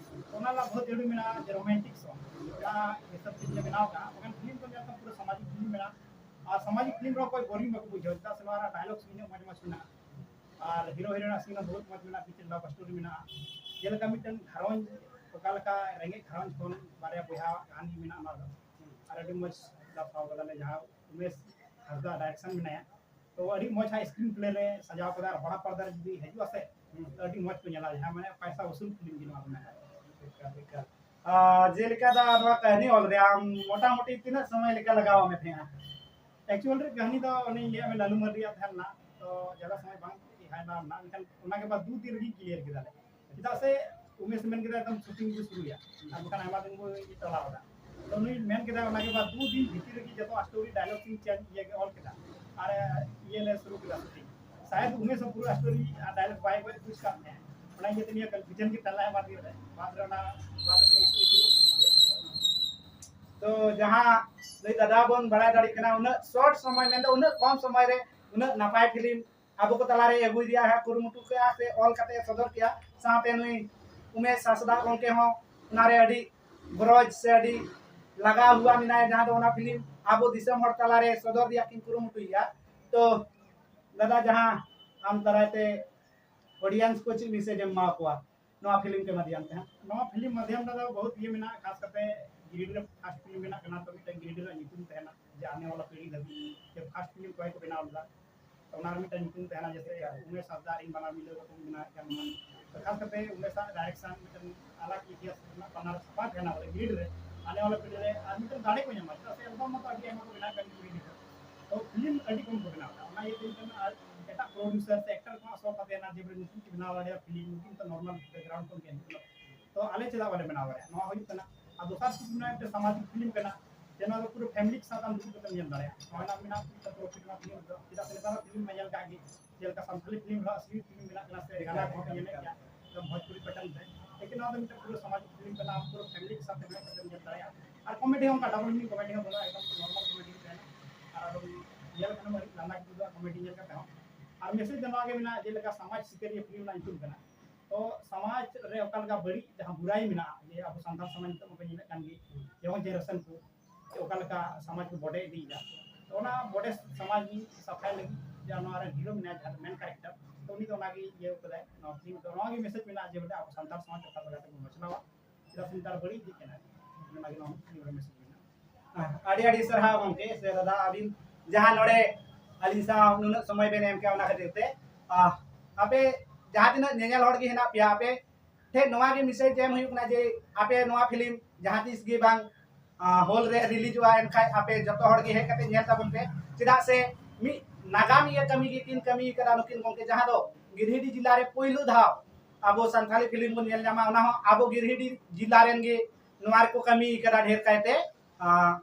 ᱚᱱᱟ ᱨᱮᱱᱟᱜ ᱵᱚᱦᱩᱛ ᱡᱟᱹᱨᱩᱲ ᱢᱮᱱᱟᱜᱼᱟ ᱡᱮ ᱨᱳᱢᱟᱱᱴᱤᱠ ᱥᱚᱝ, ᱚᱱᱟ ᱦᱤᱥᱟᱹᱵ ᱛᱮ ᱤᱧ ᱵᱮᱱᱟᱣ ᱠᱟᱜᱼᱟ᱾ ᱵᱟᱠᱷᱟᱱ ᱯᱷᱤᱞᱢ ᱫᱚ ᱧᱮᱞ ᱠᱟᱢ ᱯᱩᱨᱟᱹ ᱥᱟᱢᱟᱡᱤᱠ ᱯᱷᱤᱞᱢ ᱢᱮᱱᱟᱜᱼᱟ, ᱟᱨ ᱥᱟᱢᱟᱡᱤᱠ ᱯᱷᱤᱞᱢ ᱨᱮᱦᱚᱸ ᱚᱠᱚᱭ ᱵᱳᱨᱤᱝ ᱵᱟᱠᱚ ᱵᱩᱡᱷᱟᱹᱣᱟ, ᱪᱮᱫᱟᱜ ᱥᱮ ᱱᱚᱣᱟ ᱨᱮᱱᱟᱜ ᱰᱟᱭᱞᱚᱜ ᱥᱤᱱ ᱦᱚᱸ ᱢᱚᱡᱽ ᱢᱚᱡᱽ ᱢᱮᱱᱟᱜᱼᱟ, ᱟᱨ ᱦᱤᱨᱳ ᱦᱤᱨᱳᱭᱤᱱ ᱟᱜ ᱥᱤᱱ ᱦᱚᱸ ᱵᱚᱦᱩᱛ ᱢᱚᱡᱽ ᱢᱮᱱᱟᱜᱼᱟ, ᱢᱤᱫᱴᱮᱱ ᱞᱟᱵᱷ ᱥᱴᱳᱨᱤ ᱢᱮᱱᱟᱜᱼᱟ, ᱡᱮᱞᱮᱠᱟ ᱢᱤᱫᱴᱮᱱ ᱜᱷᱟᱨᱚᱸᱡᱽ, ᱚᱠᱟ ᱞᱮᱠᱟ ᱨᱮᱸᱜᱮᱡ ᱜᱷᱟᱨᱚᱸᱡᱽ ᱠᱷᱚᱱ ᱵᱟᱨᱭᱟ ᱵᱚᱭᱦᱟ ᱠᱟᱹᱦᱱᱤ ᱢᱮᱱᱟᱜᱼᱟ ᱱᱚᱣᱟ ᱫᱚ᱾ ᱟᱨ ᱟᱹᱰᱤ ᱢᱚᱡᱽ ᱞᱟᱵᱷ ᱯᱟᱣ ᱠᱟᱫᱟᱞᱮ, ᱡᱟᱦᱟᱸ ᱩᱢᱮᱥ ᱦᱟᱸᱥᱫᱟ ᱰᱟᱭᱨᱮᱠᱥᱚᱱ ᱢᱮᱱᱟᱭᱟ, ᱛᱚ ᱟᱹᱰᱤ ᱢᱚᱡᱽ ᱦᱟᱸᱜ ᱥᱠᱨᱤᱱ ᱯᱞᱮ ᱞᱮ ᱥᱟᱡᱟᱣ ᱠᱟᱫᱟ, ᱟᱨ ᱦᱚᱲᱟ ᱯᱚᱨᱫᱟ ᱨᱮ ᱡᱩᱫᱤ ᱦᱤᱡᱩᱜᱼᱟ ᱥᱮ, ᱛᱚ ᱟᱹᱰᱤ ᱢᱚᱡᱽ ᱠᱚ ᱧᱮᱞᱟ, ᱡᱟᱦᱟᱸ ᱢᱟᱱᱮ ᱯᱟᱭᱥᱟ ᱩᱥᱩᱞ ᱯᱷᱤᱞᱢ ᱜᱮ ᱱᱚᱣᱟ ᱫᱚ ᱢᱮᱱᱟᱜᱼᱟ᱾ ᱮᱠᱟᱞ, ᱮᱠᱟᱞ᱾ ᱟᱨ ᱡᱮᱞᱮᱠᱟ ᱫᱟ ᱱᱚᱣᱟ ᱠᱟᱹᱦᱱᱤ ᱚᱞ ᱨᱮ ᱟᱢ ᱢᱚᱴᱟᱢᱩᱴᱤ ᱛᱤᱱᱟᱹᱜ ᱥᱚᱢᱚᱭ ᱞᱮᱠᱟ ᱞᱟᱜᱟᱣ ᱟᱢᱮ ᱛᱟᱦᱮᱸᱜᱼᱟ? ᱮᱠᱪᱩᱭᱟᱞ ᱨᱮ ᱠᱟᱹᱦᱱᱤ ᱫᱚ ᱚᱱᱮᱧ ᱞᱟᱹᱭᱟᱫ ᱢᱮ, ᱞᱟᱞᱩ ᱢᱟᱨᱰᱤᱭᱟᱜ ᱛᱟᱦᱮᱸ ᱞᱮᱱᱟ, ᱛᱚ ᱡᱟᱫᱟ ᱥᱚᱢᱚᱭ ᱵᱟᱝ ᱦᱟᱭ ᱞᱮᱱᱟ, ᱢᱮᱱᱠᱷᱟᱱ ᱚᱱᱟ ᱜᱮ ᱵᱟᱨ ᱫᱩ ᱫᱤᱱ ᱨᱮᱜᱮ ᱠᱞᱤᱭᱟᱨ ᱠᱮᱫᱟ ᱞᱮ᱾ ᱪᱮᱫᱟᱜ ᱥᱮ ᱩᱢᱮᱥ ᱢᱮᱱ ᱠᱮᱫᱟ ᱮᱠᱫᱚᱢ ᱥᱩᱴᱤᱝ ᱵᱚ ᱥᱩᱨᱩᱭᱟ, ᱟᱨ ᱵᱟᱠᱷᱟᱱ ᱟᱭᱢᱟ ᱫᱤᱱ ᱵᱚ ᱤᱭᱟᱹ ᱪᱟᱞᱟᱣ ᱮᱫᱟ᱾ ᱛᱚ ᱩᱱᱤ ᱢᱮᱱ ᱠᱮᱫᱟ ᱚᱱᱟ ᱜᱮ ᱵᱟᱨ ᱫᱩ ᱫᱤᱱ ᱵᱷᱤᱛᱤᱨ ᱨᱮᱜᱮ ᱡᱚᱛᱚ ᱥᱴᱳᱨᱤ ᱰᱟᱭᱞᱚᱜ ᱥᱤᱱ ᱪᱮᱧᱡᱽ ᱤᱭᱟᱹ ᱜᱮ ᱚᱞ ᱠᱮᱫᱟ᱾ ᱟᱨ ᱤᱭᱟᱹ ᱞᱮ ᱥᱩᱨᱩ ᱠᱮᱫᱟ ᱥᱩᱴᱤᱝ᱾ ᱥᱟᱭᱮᱫ ᱩᱢᱮᱥ ᱦᱚᱸ ᱯᱩᱨᱟᱹ ᱥᱴᱳᱨᱤ ᱟᱨ ᱰᱟᱭᱞᱚᱜ ᱵᱟᱭ ᱜᱚᱡ ᱵᱩᱡᱽ ᱠᱟᱜ ᱢᱮ, ᱚᱱᱟ ᱤᱭᱟᱹᱛᱮ ᱱᱤᱭᱟᱹ ᱠᱚᱱᱯᱷᱤᱭᱩᱡᱚᱱ ᱜᱮ ᱛᱟᱞᱟᱭᱟ ᱵᱟᱫ ᱨᱮ᱾ ᱵᱟᱫ ᱨᱮ ᱚᱱᱟ ᱵᱟᱫ ᱨᱮ ᱥᱩᱴᱤᱝ ᱥᱩᱨᱩ ᱠᱮᱫᱟ᱾ ᱛᱚ ᱡᱟᱦᱟᱸ ᱱᱩᱭ ᱫᱟᱫᱟ ᱵᱚᱱ ᱵᱟᱲᱟᱭ ᱫᱟᱲᱮᱭᱟᱜ ᱠᱟᱱᱟ, ᱩᱱᱟᱹᱜ ᱥᱚᱨᱴ ᱥᱚᱢᱚᱭ, ᱢᱮᱱᱫᱚ ᱩᱱᱟᱹᱜ ᱠᱚᱢ ᱥᱚᱢᱚᱭ ᱨᱮ ᱩᱱᱟᱹᱜ ᱱᱟᱯᱟᱭ ᱯᱷᱤᱞᱢ ᱟᱵᱚ ᱠᱚ ᱛᱟᱞᱟᱨᱮ ᱟᱹᱜᱩᱭ ᱨᱮᱭᱟᱜ ᱦᱟᱸᱜ ᱠᱩᱨᱩᱢᱩᱴᱩ ᱠᱮᱜᱼᱟ ᱥᱮ ᱚᱞ ᱠᱟᱛᱮ ᱮ ᱥᱚᱫᱚᱨ ᱠᱮᱜᱼᱟ᱾ ᱥᱟᱶᱛᱮ ᱱᱩᱭ ᱩᱢᱮᱥ ᱦᱟᱸᱥᱫᱟ ᱜᱚᱢᱠᱮ ᱦᱚᱸ ᱚᱱᱟᱨᱮ ᱟᱹᱰᱤ ᱜᱚᱨᱚᱡᱽ ᱥᱮ ᱟᱹᱰᱤ ᱞᱟᱜᱟᱣ ᱦᱩᱣᱟ ᱢᱮᱱᱟᱭᱟ, ᱡᱟᱦᱟᱸ ᱫᱚ ᱚᱱᱟ ᱯᱷᱤᱞᱢ ᱟᱵᱚ ᱫᱤᱥᱚᱢ ᱦᱚᱲ ᱛᱟᱞᱟᱨᱮ ᱥᱚᱫᱚᱨ ᱨᱮᱭᱟᱜ ᱠᱤᱱ ᱠᱩᱨᱩᱢᱩᱴᱩᱭᱮᱫᱼᱟ᱾ ᱛᱚ ᱫᱟᱫᱟ, ᱡᱟᱦᱟᱸ ᱟᱢ ᱫᱟᱨᱟᱭ ᱛᱮ ᱚᱰᱤᱭᱮᱱᱥ ᱠᱚ ᱪᱮᱫ ᱢᱮᱥᱮᱡ ᱮᱢ ᱮᱢᱟ ᱠᱚᱣᱟ ᱱᱚᱣᱟ ᱯᱷᱤᱞᱢ ᱠᱮ ᱢᱟᱫᱷᱭᱚᱢ ᱛᱮ ᱦᱟᱸᱜ? ᱱᱚᱣᱟ ᱯᱷᱤᱞᱢ ᱢᱟᱫᱷᱭᱚᱢ ᱨᱮᱫᱚ ᱵᱚᱦᱩᱛ ᱤᱭᱟᱹ ᱢᱮᱱᱟᱜᱼᱟ, ᱠᱷᱟᱥ ᱠᱟᱛᱮ ᱜᱤᱨᱤᱰᱤ ᱨᱮ ᱯᱷᱟᱥᱴ ᱯᱷᱤᱞᱢ ᱵᱮᱱᱟᱜ ᱠᱟᱱᱟ, ᱛᱚ ᱢᱤᱫᱴᱮᱱ ᱜᱤᱨᱤᱰᱤ ᱨᱮᱱᱟᱜ ᱧᱩᱛᱩᱢ ᱛᱟᱦᱮᱱᱟ ᱡᱮ ᱟᱱᱮ ᱣᱟᱞᱟ ᱯᱤᱲᱦᱤ ᱞᱟᱹᱜᱤᱫ ᱡᱮ ᱯᱷᱟᱥᱴ ᱯᱷᱤᱞᱢ ᱚᱠᱚᱭ ᱠᱚ ᱵᱮᱱᱟᱣ ᱞᱮᱫᱟ᱾ ᱛᱚ ᱚᱱᱟ ᱨᱮ ᱢᱤᱫᱴᱮᱱ ᱧᱩᱛᱩᱢ ᱛᱟᱦᱮᱱᱟ, ᱡᱮᱥᱮ ᱩᱢᱮᱥ ᱦᱟᱸᱥᱫᱟ ᱟᱨ ᱤᱧ ᱵᱟᱱᱟᱨ ᱢᱤᱞᱟᱹᱣ ᱠᱟᱛᱮ ᱵᱚᱱ ᱵᱮᱱᱟᱣᱮᱫ ᱠᱟᱱ᱾ ᱛᱚ ᱠᱷᱟᱥ ᱠᱟᱛᱮ ᱩᱢᱮᱥ ᱟᱜ ᱰᱟᱭᱨᱮᱠᱥᱚᱱ ᱢᱤᱫᱴᱮᱱ ᱟᱞᱟᱜᱽ ᱤᱛᱤᱦᱟᱥ ᱨᱮᱱᱟᱜ ᱯᱟᱱᱟ ᱨᱮ ᱪᱷᱟᱯᱟ ᱛᱟᱦᱮᱱᱟ ᱵᱚᱞᱮ ᱜᱤᱨᱤᱰᱤ ᱨᱮ, ᱟᱱᱮ ᱣᱟᱞᱟ ᱯᱤᱲᱦᱤ ᱨᱮ ᱟᱨ ᱢᱤᱫᱴᱮᱱ ᱫᱟᱲᱮ ᱠᱚ ᱧᱟᱢᱟ, ᱪᱮᱫᱟᱜ ᱥᱮ ᱮᱞᱵᱟᱢ ᱢᱟᱛᱚ ᱟᱹᱰᱤ ᱟᱭᱢᱟ ᱠᱚ ᱵᱮᱱᱟᱣ ᱠᱟᱱ ᱜᱤᱨᱤᱰᱤ ᱨᱮ᱾ ᱛᱚ ᱯᱷᱤᱞᱢ ᱟᱹᱰᱤ ᱠᱚᱢ ᱠᱚ ᱵᱮᱱᱟᱣ ᱮᱫᱟ, ᱚᱱᱟ ᱤᱭᱟᱹᱛᱮ ᱢᱤᱫᱴᱮᱱ ᱟᱨ ᱮᱴᱟᱜ ᱯᱨᱚᱰᱭᱩᱥᱟᱨ ᱥᱮ ᱮᱠᱴᱟᱨ ᱠᱚᱣᱟᱜ ᱥᱚᱠ ᱠᱟᱛᱮ ᱱᱟ ᱡᱮ ᱵᱚᱞᱮ ᱱᱩᱠᱤᱱ ᱠᱤᱱ ᱵᱮᱱᱟᱣ ᱫᱟᱲᱮᱭᱟᱜᱼᱟ ᱯᱷᱤᱞᱢ, ᱱᱩᱠᱤᱱ ᱛᱚ ᱱᱚᱨᱢᱟᱞ ᱵᱮᱠᱜᱨᱟᱣᱩᱱᱰ ᱠᱷᱚᱱ ᱜᱮ ᱦᱤᱡᱩᱜ ᱠᱟᱱᱟ᱾ ᱛᱚ ᱟᱞᱮ ᱪᱮᱫᱟᱜ ᱵᱟᱞᱮ ᱵᱮᱱᱟᱣ ᱫᱟᱲᱮᱭᱟᱜᱼᱟ? ᱱᱚᱣᱟ ᱦᱩᱭᱩᱜ ᱠᱟᱱᱟ᱾ ᱟᱨ ᱫᱚᱥᱟᱨ ᱪᱮᱫ ᱢᱮᱱᱟᱜᱼᱟ, ᱢᱤᱫᱴᱮᱱ ᱥᱟᱢᱟᱡᱤᱠ ᱯᱷᱤᱞᱢ ᱠᱟᱱᱟ, ᱡᱮ ᱱᱚᱣᱟ ᱫᱚ ᱯᱩᱨᱟᱹ ᱯᱷᱮᱢᱤᱞᱤ ᱥᱟᱶ ᱟᱢ ᱫᱩᱲᱩᱵ ᱠᱟᱛᱮᱢ ᱧᱮᱞ ᱫᱟᱲᱮᱭᱟᱜᱼᱟ᱾ ᱱᱚᱣᱟ ᱨᱮᱱᱟᱜ ᱢᱮᱱᱟᱜᱼᱟ ᱯᱨᱚᱯᱷᱤᱴ ᱱᱚᱣᱟ ᱯᱷᱤᱞᱢ ᱨᱮᱫᱚ, ᱪᱮᱫᱟᱜ ᱥᱮ ᱱᱮᱛᱟᱨ ᱯᱷᱤᱞᱢ ᱢᱟ ᱧᱮᱞ ᱠᱟᱜ ᱜᱮ, ᱪᱮᱫ ᱞᱮᱠᱟ ᱥᱟᱱᱛᱟᱲᱤ ᱯᱷᱤᱞᱢ ᱨᱮᱦᱚᱸ ᱟᱥᱞᱤ ᱯᱷᱤᱞᱢ ᱵᱮᱱᱟᱜ ᱠᱟᱱᱟ ᱥᱮ ᱜᱟᱱᱟ ᱠᱚᱦᱚᱸ ᱯᱮ ᱧᱮᱞᱮᱫ ᱜᱮᱭᱟ, ᱮᱠᱫᱚᱢ ᱵᱷᱳᱡᱽᱯᱩᱨᱤ ᱯᱮᱴᱟᱨᱱ ᱛᱮ᱾ ᱞᱮᱠᱤᱱ ᱱᱚᱣᱟ ᱫᱚ ᱢᱤᱫᱴᱮᱱ ᱯᱩᱨᱟᱹ ᱥᱟᱢᱟᱡᱤᱠ ᱯᱷᱤᱞᱢ ᱠᱟᱱᱟ, ᱟᱢ ᱯᱩᱨᱟᱹ ᱯᱷᱮᱢᱤᱞᱤ ᱥᱟᱶᱛᱮ ᱵᱮᱱᱟᱣ ᱠᱟᱛᱮᱢ ᱧᱮᱞ ᱫᱟᱲᱮᱭᱟᱜᱼᱟ᱾ ᱟᱨ ᱠᱚᱢᱮᱰᱤ ᱦᱚᱸ ᱚᱱᱠᱟ ᱰᱟᱵᱚᱞ ᱢᱤᱱᱤᱝ ᱠᱚᱢᱮᱰᱤ ᱦᱚᱸ ᱵᱟᱹᱱᱩᱜᱼᱟ, ᱮᱠᱫᱚᱢ ᱱᱚᱨᱢᱟᱞ ᱠᱚᱢᱮᱰᱤ ᱛᱟᱦᱮᱱᱟ᱾ ᱟᱨ ᱟᱫᱚᱢ ᱧᱮᱞ ᱠᱷᱟᱱᱮᱢ ᱟᱹᱰᱤ ᱞᱟᱸᱫᱟ ᱜᱮ ᱵᱩᱡᱷᱟᱹᱜᱼᱟ ᱠᱚᱢᱮᱰᱤ ᱧᱮᱞ ᱠᱟᱛᱮ ᱦᱚᱸ᱾ ᱟᱨ ᱢᱮᱥᱮᱡᱽ ᱫᱚ ᱱᱚᱣᱟ ᱜᱮ ᱢᱮᱱᱟᱜᱼᱟ, ᱡᱮᱞᱮᱠᱟ ᱥᱟᱢᱟᱡᱽ ᱥᱤᱠᱟᱹᱨᱤᱭᱟᱹ ᱯᱷᱤᱞᱢ ᱨᱮᱱᱟᱜ ᱧᱩᱛᱩᱢ ᱠᱟᱱᱟ᱾ ᱛᱚ ᱥᱚᱢᱟᱡᱽ ᱨᱮ ᱚᱠᱟ ᱞᱮᱠᱟ ᱵᱟᱹᱲᱤᱡ ᱡᱟᱦᱟᱸ ᱵᱩᱨᱟᱭ ᱢᱮᱱᱟᱜᱼᱟ, ᱡᱮ ᱟᱵᱚ ᱥᱟᱱᱛᱟᱲ ᱥᱚᱢᱟᱡᱽ ᱱᱤᱛᱚᱜ ᱢᱟᱵᱚᱱ ᱧᱮᱞᱮᱫ ᱠᱟᱱ ᱜᱮ, ᱡᱮᱢᱚᱱ ᱡᱮᱱᱟᱨᱮᱥᱚᱱ ᱠᱚ ᱚᱠᱟ ᱞᱮᱠᱟ ᱥᱚᱢᱟᱡᱽ ᱠᱚ ᱵᱚᱰᱮ ᱤᱫᱤᱭᱮᱫᱟ᱾ ᱛᱚ ᱚᱱᱟ ᱵᱚᱰᱮ ᱥᱚᱢᱟᱡᱽ ᱜᱮ ᱥᱟᱯᱷᱟᱭ ᱞᱟᱹᱜᱤᱫ ᱡᱟᱦᱟᱸ ᱱᱚᱣᱟ ᱨᱮ ᱦᱤᱨᱳ ᱢᱮᱱᱟᱭᱟ, ᱡᱟᱦᱟᱸ ᱫᱚ ᱢᱮᱱ ᱠᱮᱨᱮᱠᱴᱟᱨ, ᱛᱚ ᱩᱱᱤ ᱫᱚ ᱚᱱᱟᱜᱮ ᱤᱭᱟᱹ ᱠᱟᱫᱟᱭ᱾ ᱱᱚᱣᱟ ᱯᱷᱤᱞᱢ ᱫᱚ ᱱᱚᱣᱟ ᱜᱮ ᱢᱮᱥᱮᱡᱽ ᱢᱮᱱᱟᱜᱼᱟ ᱡᱮ ᱵᱚᱞᱮ ᱟᱵᱚ ᱥᱟᱱᱛᱟᱲ ᱥᱚᱢᱟᱡᱽ ᱚᱠᱟ ᱞᱮᱠᱟ ᱛᱮᱵᱚᱱ ᱵᱟᱪᱷᱱᱟᱣᱟ, ᱪᱮᱫᱟᱜ ᱥᱮ ᱱᱮᱛᱟᱨ ᱵᱟᱹᱲᱤᱡ ᱤᱫᱤᱜ ᱠᱟᱱᱟ᱾ ᱚᱱᱟᱜᱮ ᱱᱚᱣᱟ ᱯᱷᱤᱞᱢ ᱨᱮ ᱢᱮᱥᱮᱡᱽ ᱢᱮᱱᱟᱜᱼᱟ᱾ ᱟᱹᱰᱤ ᱟᱹᱰᱤ ᱥᱟᱨᱦᱟᱣ ᱜᱚᱢᱠᱮ ᱥᱮ ᱫᱟᱫᱟ, ᱟᱹᱵᱤᱱ ᱡᱟᱦᱟᱸ ᱱᱚᱰᱮ ᱟᱹᱞᱤᱧ ᱥᱟᱶ ᱱᱩᱱᱟᱹᱜ ᱥᱚᱢᱚᱭ ᱵᱮᱱ ᱮᱢ ᱠᱮᱜᱼᱟ, ᱚᱱᱟ ᱠᱷᱟᱹᱛᱤᱨ ᱛᱮ᱾ ᱟᱦ, ᱟᱯᱮ ᱡᱟᱦᱟᱸ ᱛᱤᱱᱟᱹᱜ ᱧᱮᱧᱮᱞ ᱦᱚᱲ ᱜᱮ ᱦᱮᱱᱟᱜ ᱯᱮᱭᱟ, ᱟᱯᱮ ᱴᱷᱮᱱ ᱱᱚᱣᱟ ᱜᱮ ᱢᱮᱥᱮᱡᱽ ᱮᱢ ᱦᱩᱭᱩᱜ ᱠᱟᱱᱟ ᱡᱮ ᱟᱯᱮ ᱱᱚᱣᱟ ᱯᱷᱤᱞᱢ ᱡᱟᱦᱟᱸ ᱛᱤᱥ ᱜᱮ ᱵᱟᱝ, ᱟᱸ, ᱦᱚᱞ ᱨᱮ ᱨᱤᱞᱤᱡᱚᱜᱼᱟ, ᱮᱱᱠᱷᱟᱡ ᱟᱯᱮ ᱡᱚᱛᱚ ᱦᱚᱲ ᱜᱮ ᱦᱮᱡ ᱠᱟᱛᱮ ᱧᱮᱞ ᱛᱟᱵᱚᱱ ᱯᱮ᱾ ᱪᱮᱫᱟᱜ ᱥᱮ ᱢᱤᱫ ᱱᱟᱜᱟᱢᱤᱭᱟᱹ ᱠᱟᱹᱢᱤ ᱜᱮᱠᱤᱱ ᱠᱟᱹᱢᱤ ᱠᱟᱫᱟ ᱱᱩᱠᱤᱱ ᱜᱚᱢᱠᱮ, ᱡᱟᱦᱟᱸ ᱫᱚ ᱜᱤᱨᱤᱰᱤ ᱡᱮᱞᱟ ᱨᱮ ᱯᱳᱭᱞᱳ ᱫᱷᱟᱣ ᱟᱵᱚ ᱥᱟᱱᱛᱟᱲᱤ ᱯᱷᱤᱞᱢ ᱵᱚᱱ ᱧᱮᱞ ᱧᱟᱢᱟ, ᱚᱱᱟ ᱦᱚᱸ ᱟᱵᱚ ᱜᱤᱨᱤᱰᱤ ᱡᱮᱞᱟ ᱨᱮᱱ ᱜᱮ ᱱᱚᱣᱟ ᱨᱮᱠᱚ ᱠᱟᱹᱢᱤ ᱠᱟᱫᱟ ᱰᱷᱮᱨ ᱠᱟᱭᱛᱮ᱾ ᱟᱸ,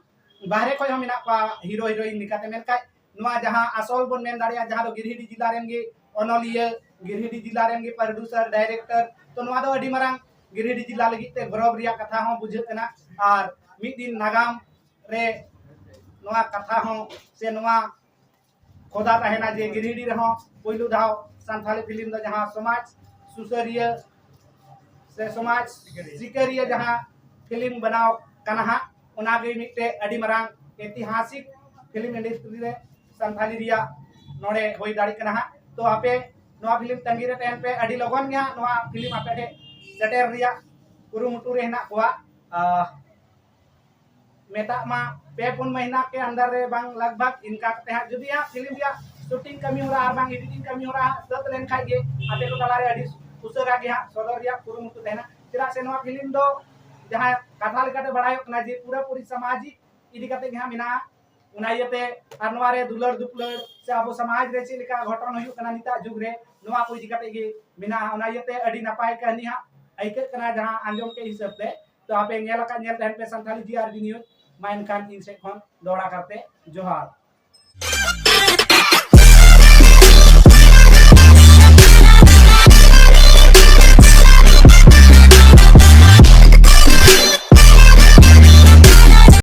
ᱵᱟᱦᱨᱮ ᱠᱷᱚᱡ ᱦᱚᱸ ᱢᱮᱱᱟᱜ ᱠᱚᱣᱟ ᱦᱤᱨᱳ ᱦᱤᱨᱳᱭᱤᱱ ᱞᱮᱠᱟᱛᱮ, ᱢᱮᱱᱠᱷᱟᱡ ᱱᱚᱣᱟ ᱡᱟᱦᱟᱸ ᱟᱥᱚᱞ ᱵᱚᱱ ᱢᱮᱱ ᱫᱟᱲᱮᱭᱟᱜᱼᱟ, ᱡᱟᱦᱟᱸ ᱫᱚ ᱜᱤᱨᱤᱰᱤ ᱡᱤᱞᱟ ᱨᱮᱱ ᱜᱮ ᱚᱱᱚᱞᱤᱭᱟᱹ, ᱜᱤᱨᱤᱰᱤ ᱡᱤᱞᱟ ᱨᱮᱱ ᱜᱮ ᱯᱨᱚᱰᱭᱩᱥᱟᱨ, ᱰᱟᱭᱨᱮᱠᱴᱚᱨ, ᱛᱚ ᱱᱚᱣᱟ ᱫᱚ ᱟᱹᱰᱤ ᱢᱟᱨᱟᱝ ᱜᱤᱨᱤᱰᱤ ᱡᱤᱞᱟ ᱞᱟᱹᱜᱤᱫ ᱛᱮ ᱜᱚᱨᱚᱵᱽ ᱨᱮᱭᱟᱜ ᱠᱟᱛᱷᱟ ᱦᱚᱸ ᱵᱩᱡᱷᱟᱹᱜ ᱠᱟᱱᱟ᱾ ᱟᱨ ᱢᱤᱫ ᱫᱤᱱ ᱱᱟᱜᱟᱢ ᱨᱮ ᱱᱚᱣᱟ ᱠᱟᱛᱷᱟ ᱦᱚᱸ ᱥᱮ ᱱᱚᱣᱟ ᱠᱷᱚᱫᱟ ᱛᱟᱦᱮᱱᱟ ᱡᱮ ᱜᱤᱨᱤᱰᱤ ᱨᱮᱦᱚᱸ ᱯᱳᱭᱞᱳ ᱫᱷᱟᱣ ᱥᱟᱱᱛᱟᱲᱤ ᱯᱷᱤᱞᱢ ᱫᱚ ᱡᱟᱦᱟᱸ ᱥᱚᱢᱟᱡᱽ ᱥᱩᱥᱟᱹᱨᱤᱭᱟᱹ ᱥᱮ ᱥᱚᱢᱟᱡᱽ ᱥᱤᱠᱟᱹᱨᱤᱭᱟᱹ ᱡᱟᱦᱟᱸ ᱯᱷᱤᱞᱢ ᱵᱮᱱᱟᱣ ᱠᱟᱱᱟ ᱦᱟᱸᱜ, ᱚᱱᱟᱜᱮ ᱢᱤᱫᱴᱮᱡ ᱟᱹᱰᱤ ᱢᱟᱨᱟᱝ ᱮᱛᱤᱦᱟᱥᱤᱠ ᱯᱷᱤᱞᱢ ᱤᱱᱰᱟᱥᱴᱨᱤ ᱨᱮ ᱥᱟᱱᱛᱟᱲᱤ ᱨᱮᱭᱟᱜ ᱱᱚᱰᱮ ᱦᱩᱭ ᱫᱟᱲᱮᱭᱟᱜ ᱠᱟᱱᱟ ᱦᱟᱸᱜ᱾ ᱛᱚ ᱟᱯᱮ ᱱᱚᱣᱟ ᱯᱷᱤᱞᱢ ᱛᱟᱺᱜᱤ ᱨᱮ ᱛᱟᱦᱮᱱ ᱯᱮ, ᱟᱹᱰᱤ ᱞᱚᱜᱚᱱ ᱜᱮ ᱦᱟᱸᱜ ᱱᱚᱣᱟ ᱯᱷᱤᱞᱢ ᱟᱯᱮ ᱴᱷᱮᱱ ᱥᱮᱴᱮᱨ ᱨᱮᱭᱟᱜ ᱠᱩᱨᱩᱢᱩᱴᱩ ᱨᱮ ᱦᱮᱱᱟᱜ ᱠᱚᱣᱟ᱾ ᱟᱦ, ᱢᱮᱛᱟᱜ ᱢᱟ ᱯᱮ ᱯᱩᱱ ᱢᱟᱹᱦᱱᱟᱹ ᱠᱮ ᱟᱱᱫᱟᱨ ᱨᱮ ᱵᱟᱝ ᱞᱟᱜᱽ ᱵᱷᱟᱜᱽ ᱤᱱᱠᱟ ᱠᱟᱛᱮ ᱦᱟᱸᱜ ᱡᱩᱫᱤ ᱦᱟᱸᱜ ᱯᱷᱤᱞᱢ ᱨᱮᱭᱟᱜ ᱥᱩᱴᱤᱝ ᱠᱟᱹᱢᱤ ᱦᱚᱨᱟ ᱟᱨ ᱵᱟᱝ ᱮᱰᱤᱴᱤᱝ ᱠᱟᱹᱢᱤ ᱦᱚᱨᱟ ᱦᱟᱸᱜ ᱥᱟᱹᱛ ᱞᱮᱱᱠᱷᱟᱡ ᱜᱮ ᱟᱯᱮ ᱠᱚ ᱛᱟᱞᱟᱨᱮ ᱟᱹᱰᱤ ᱩᱥᱟᱹᱨᱟ ᱜᱮ ᱦᱟᱸᱜ ᱥᱚᱫᱚᱨ ᱨᱮᱭᱟᱜ ᱠᱩᱨᱩᱢᱩᱴᱩ ᱛᱟᱦᱮᱱᱟ᱾ ᱪᱮᱫᱟᱜ ᱥᱮ ᱱᱚᱣᱟ ᱯᱷᱤᱞᱢ ᱫᱚ ᱡᱟᱦᱟᱸ ᱠᱟᱛᱷᱟ ᱞᱮᱠᱟᱛᱮ ᱵᱟᱲᱟᱭᱚᱜ ᱠᱟᱱᱟ ᱡᱮ ᱯᱩᱨᱟᱹᱯᱩᱨᱤ ᱥᱟᱢᱟᱡᱤᱠ ᱤᱫᱤ ᱠᱟᱛᱮ ᱜᱮ ᱦᱟᱸᱜ ᱢᱮᱱᱟᱜᱼᱟ᱾ ᱚᱱᱟ ᱤᱭᱟᱹᱛᱮ ᱟᱨ ᱱᱚᱣᱟ ᱨᱮ ᱫᱩᱞᱟᱹᱲ ᱫᱩᱯᱞᱟᱹᱲ ᱥᱮ ᱟᱵᱚ ᱥᱚᱢᱟᱡᱽ ᱨᱮ ᱪᱮᱫ ᱞᱮᱠᱟ ᱜᱷᱚᱴᱚᱱ ᱦᱩᱭᱩᱜ ᱠᱟᱱᱟ ᱱᱤᱛᱟᱜ ᱡᱩᱜᱽ ᱨᱮ, ᱱᱚᱣᱟ ᱠᱚ ᱤᱫᱤ ᱠᱟᱛᱮ ᱜᱮ ᱢᱮᱱᱟᱜᱼᱟ᱾ ᱚᱱᱟ ᱤᱭᱟᱹᱛᱮ ᱟᱹᱰᱤ ᱱᱟᱯᱟᱭ ᱠᱟᱹᱦᱱᱤ ᱦᱟᱸᱜ ᱟᱹᱭᱠᱟᱹᱜ ᱠᱟᱱᱟ ᱡᱟᱦᱟᱸ ᱟᱸᱡᱚᱢ ᱠᱮᱫ ᱦᱤᱥᱟᱹᱵ ᱛᱮ᱾ ᱛᱚ ᱟᱯᱮ ᱧᱮᱞ ᱟᱠᱟᱫ ᱧᱮᱞ ᱛᱟᱦᱮᱱ ᱯᱮ ᱥᱟᱱᱛᱟᱲᱤ ᱡᱤ ᱟᱨ ᱵᱤ ᱱᱤᱭᱩᱡᱽ᱾ ᱢᱟ ᱮᱱᱠᱷᱟᱱ ᱤᱧ ᱥᱮᱫ ᱠᱷᱚᱱ ᱫᱚᱦᱲᱟ ᱠᱟᱨᱛᱮ ᱡᱚᱦᱟᱨ᱾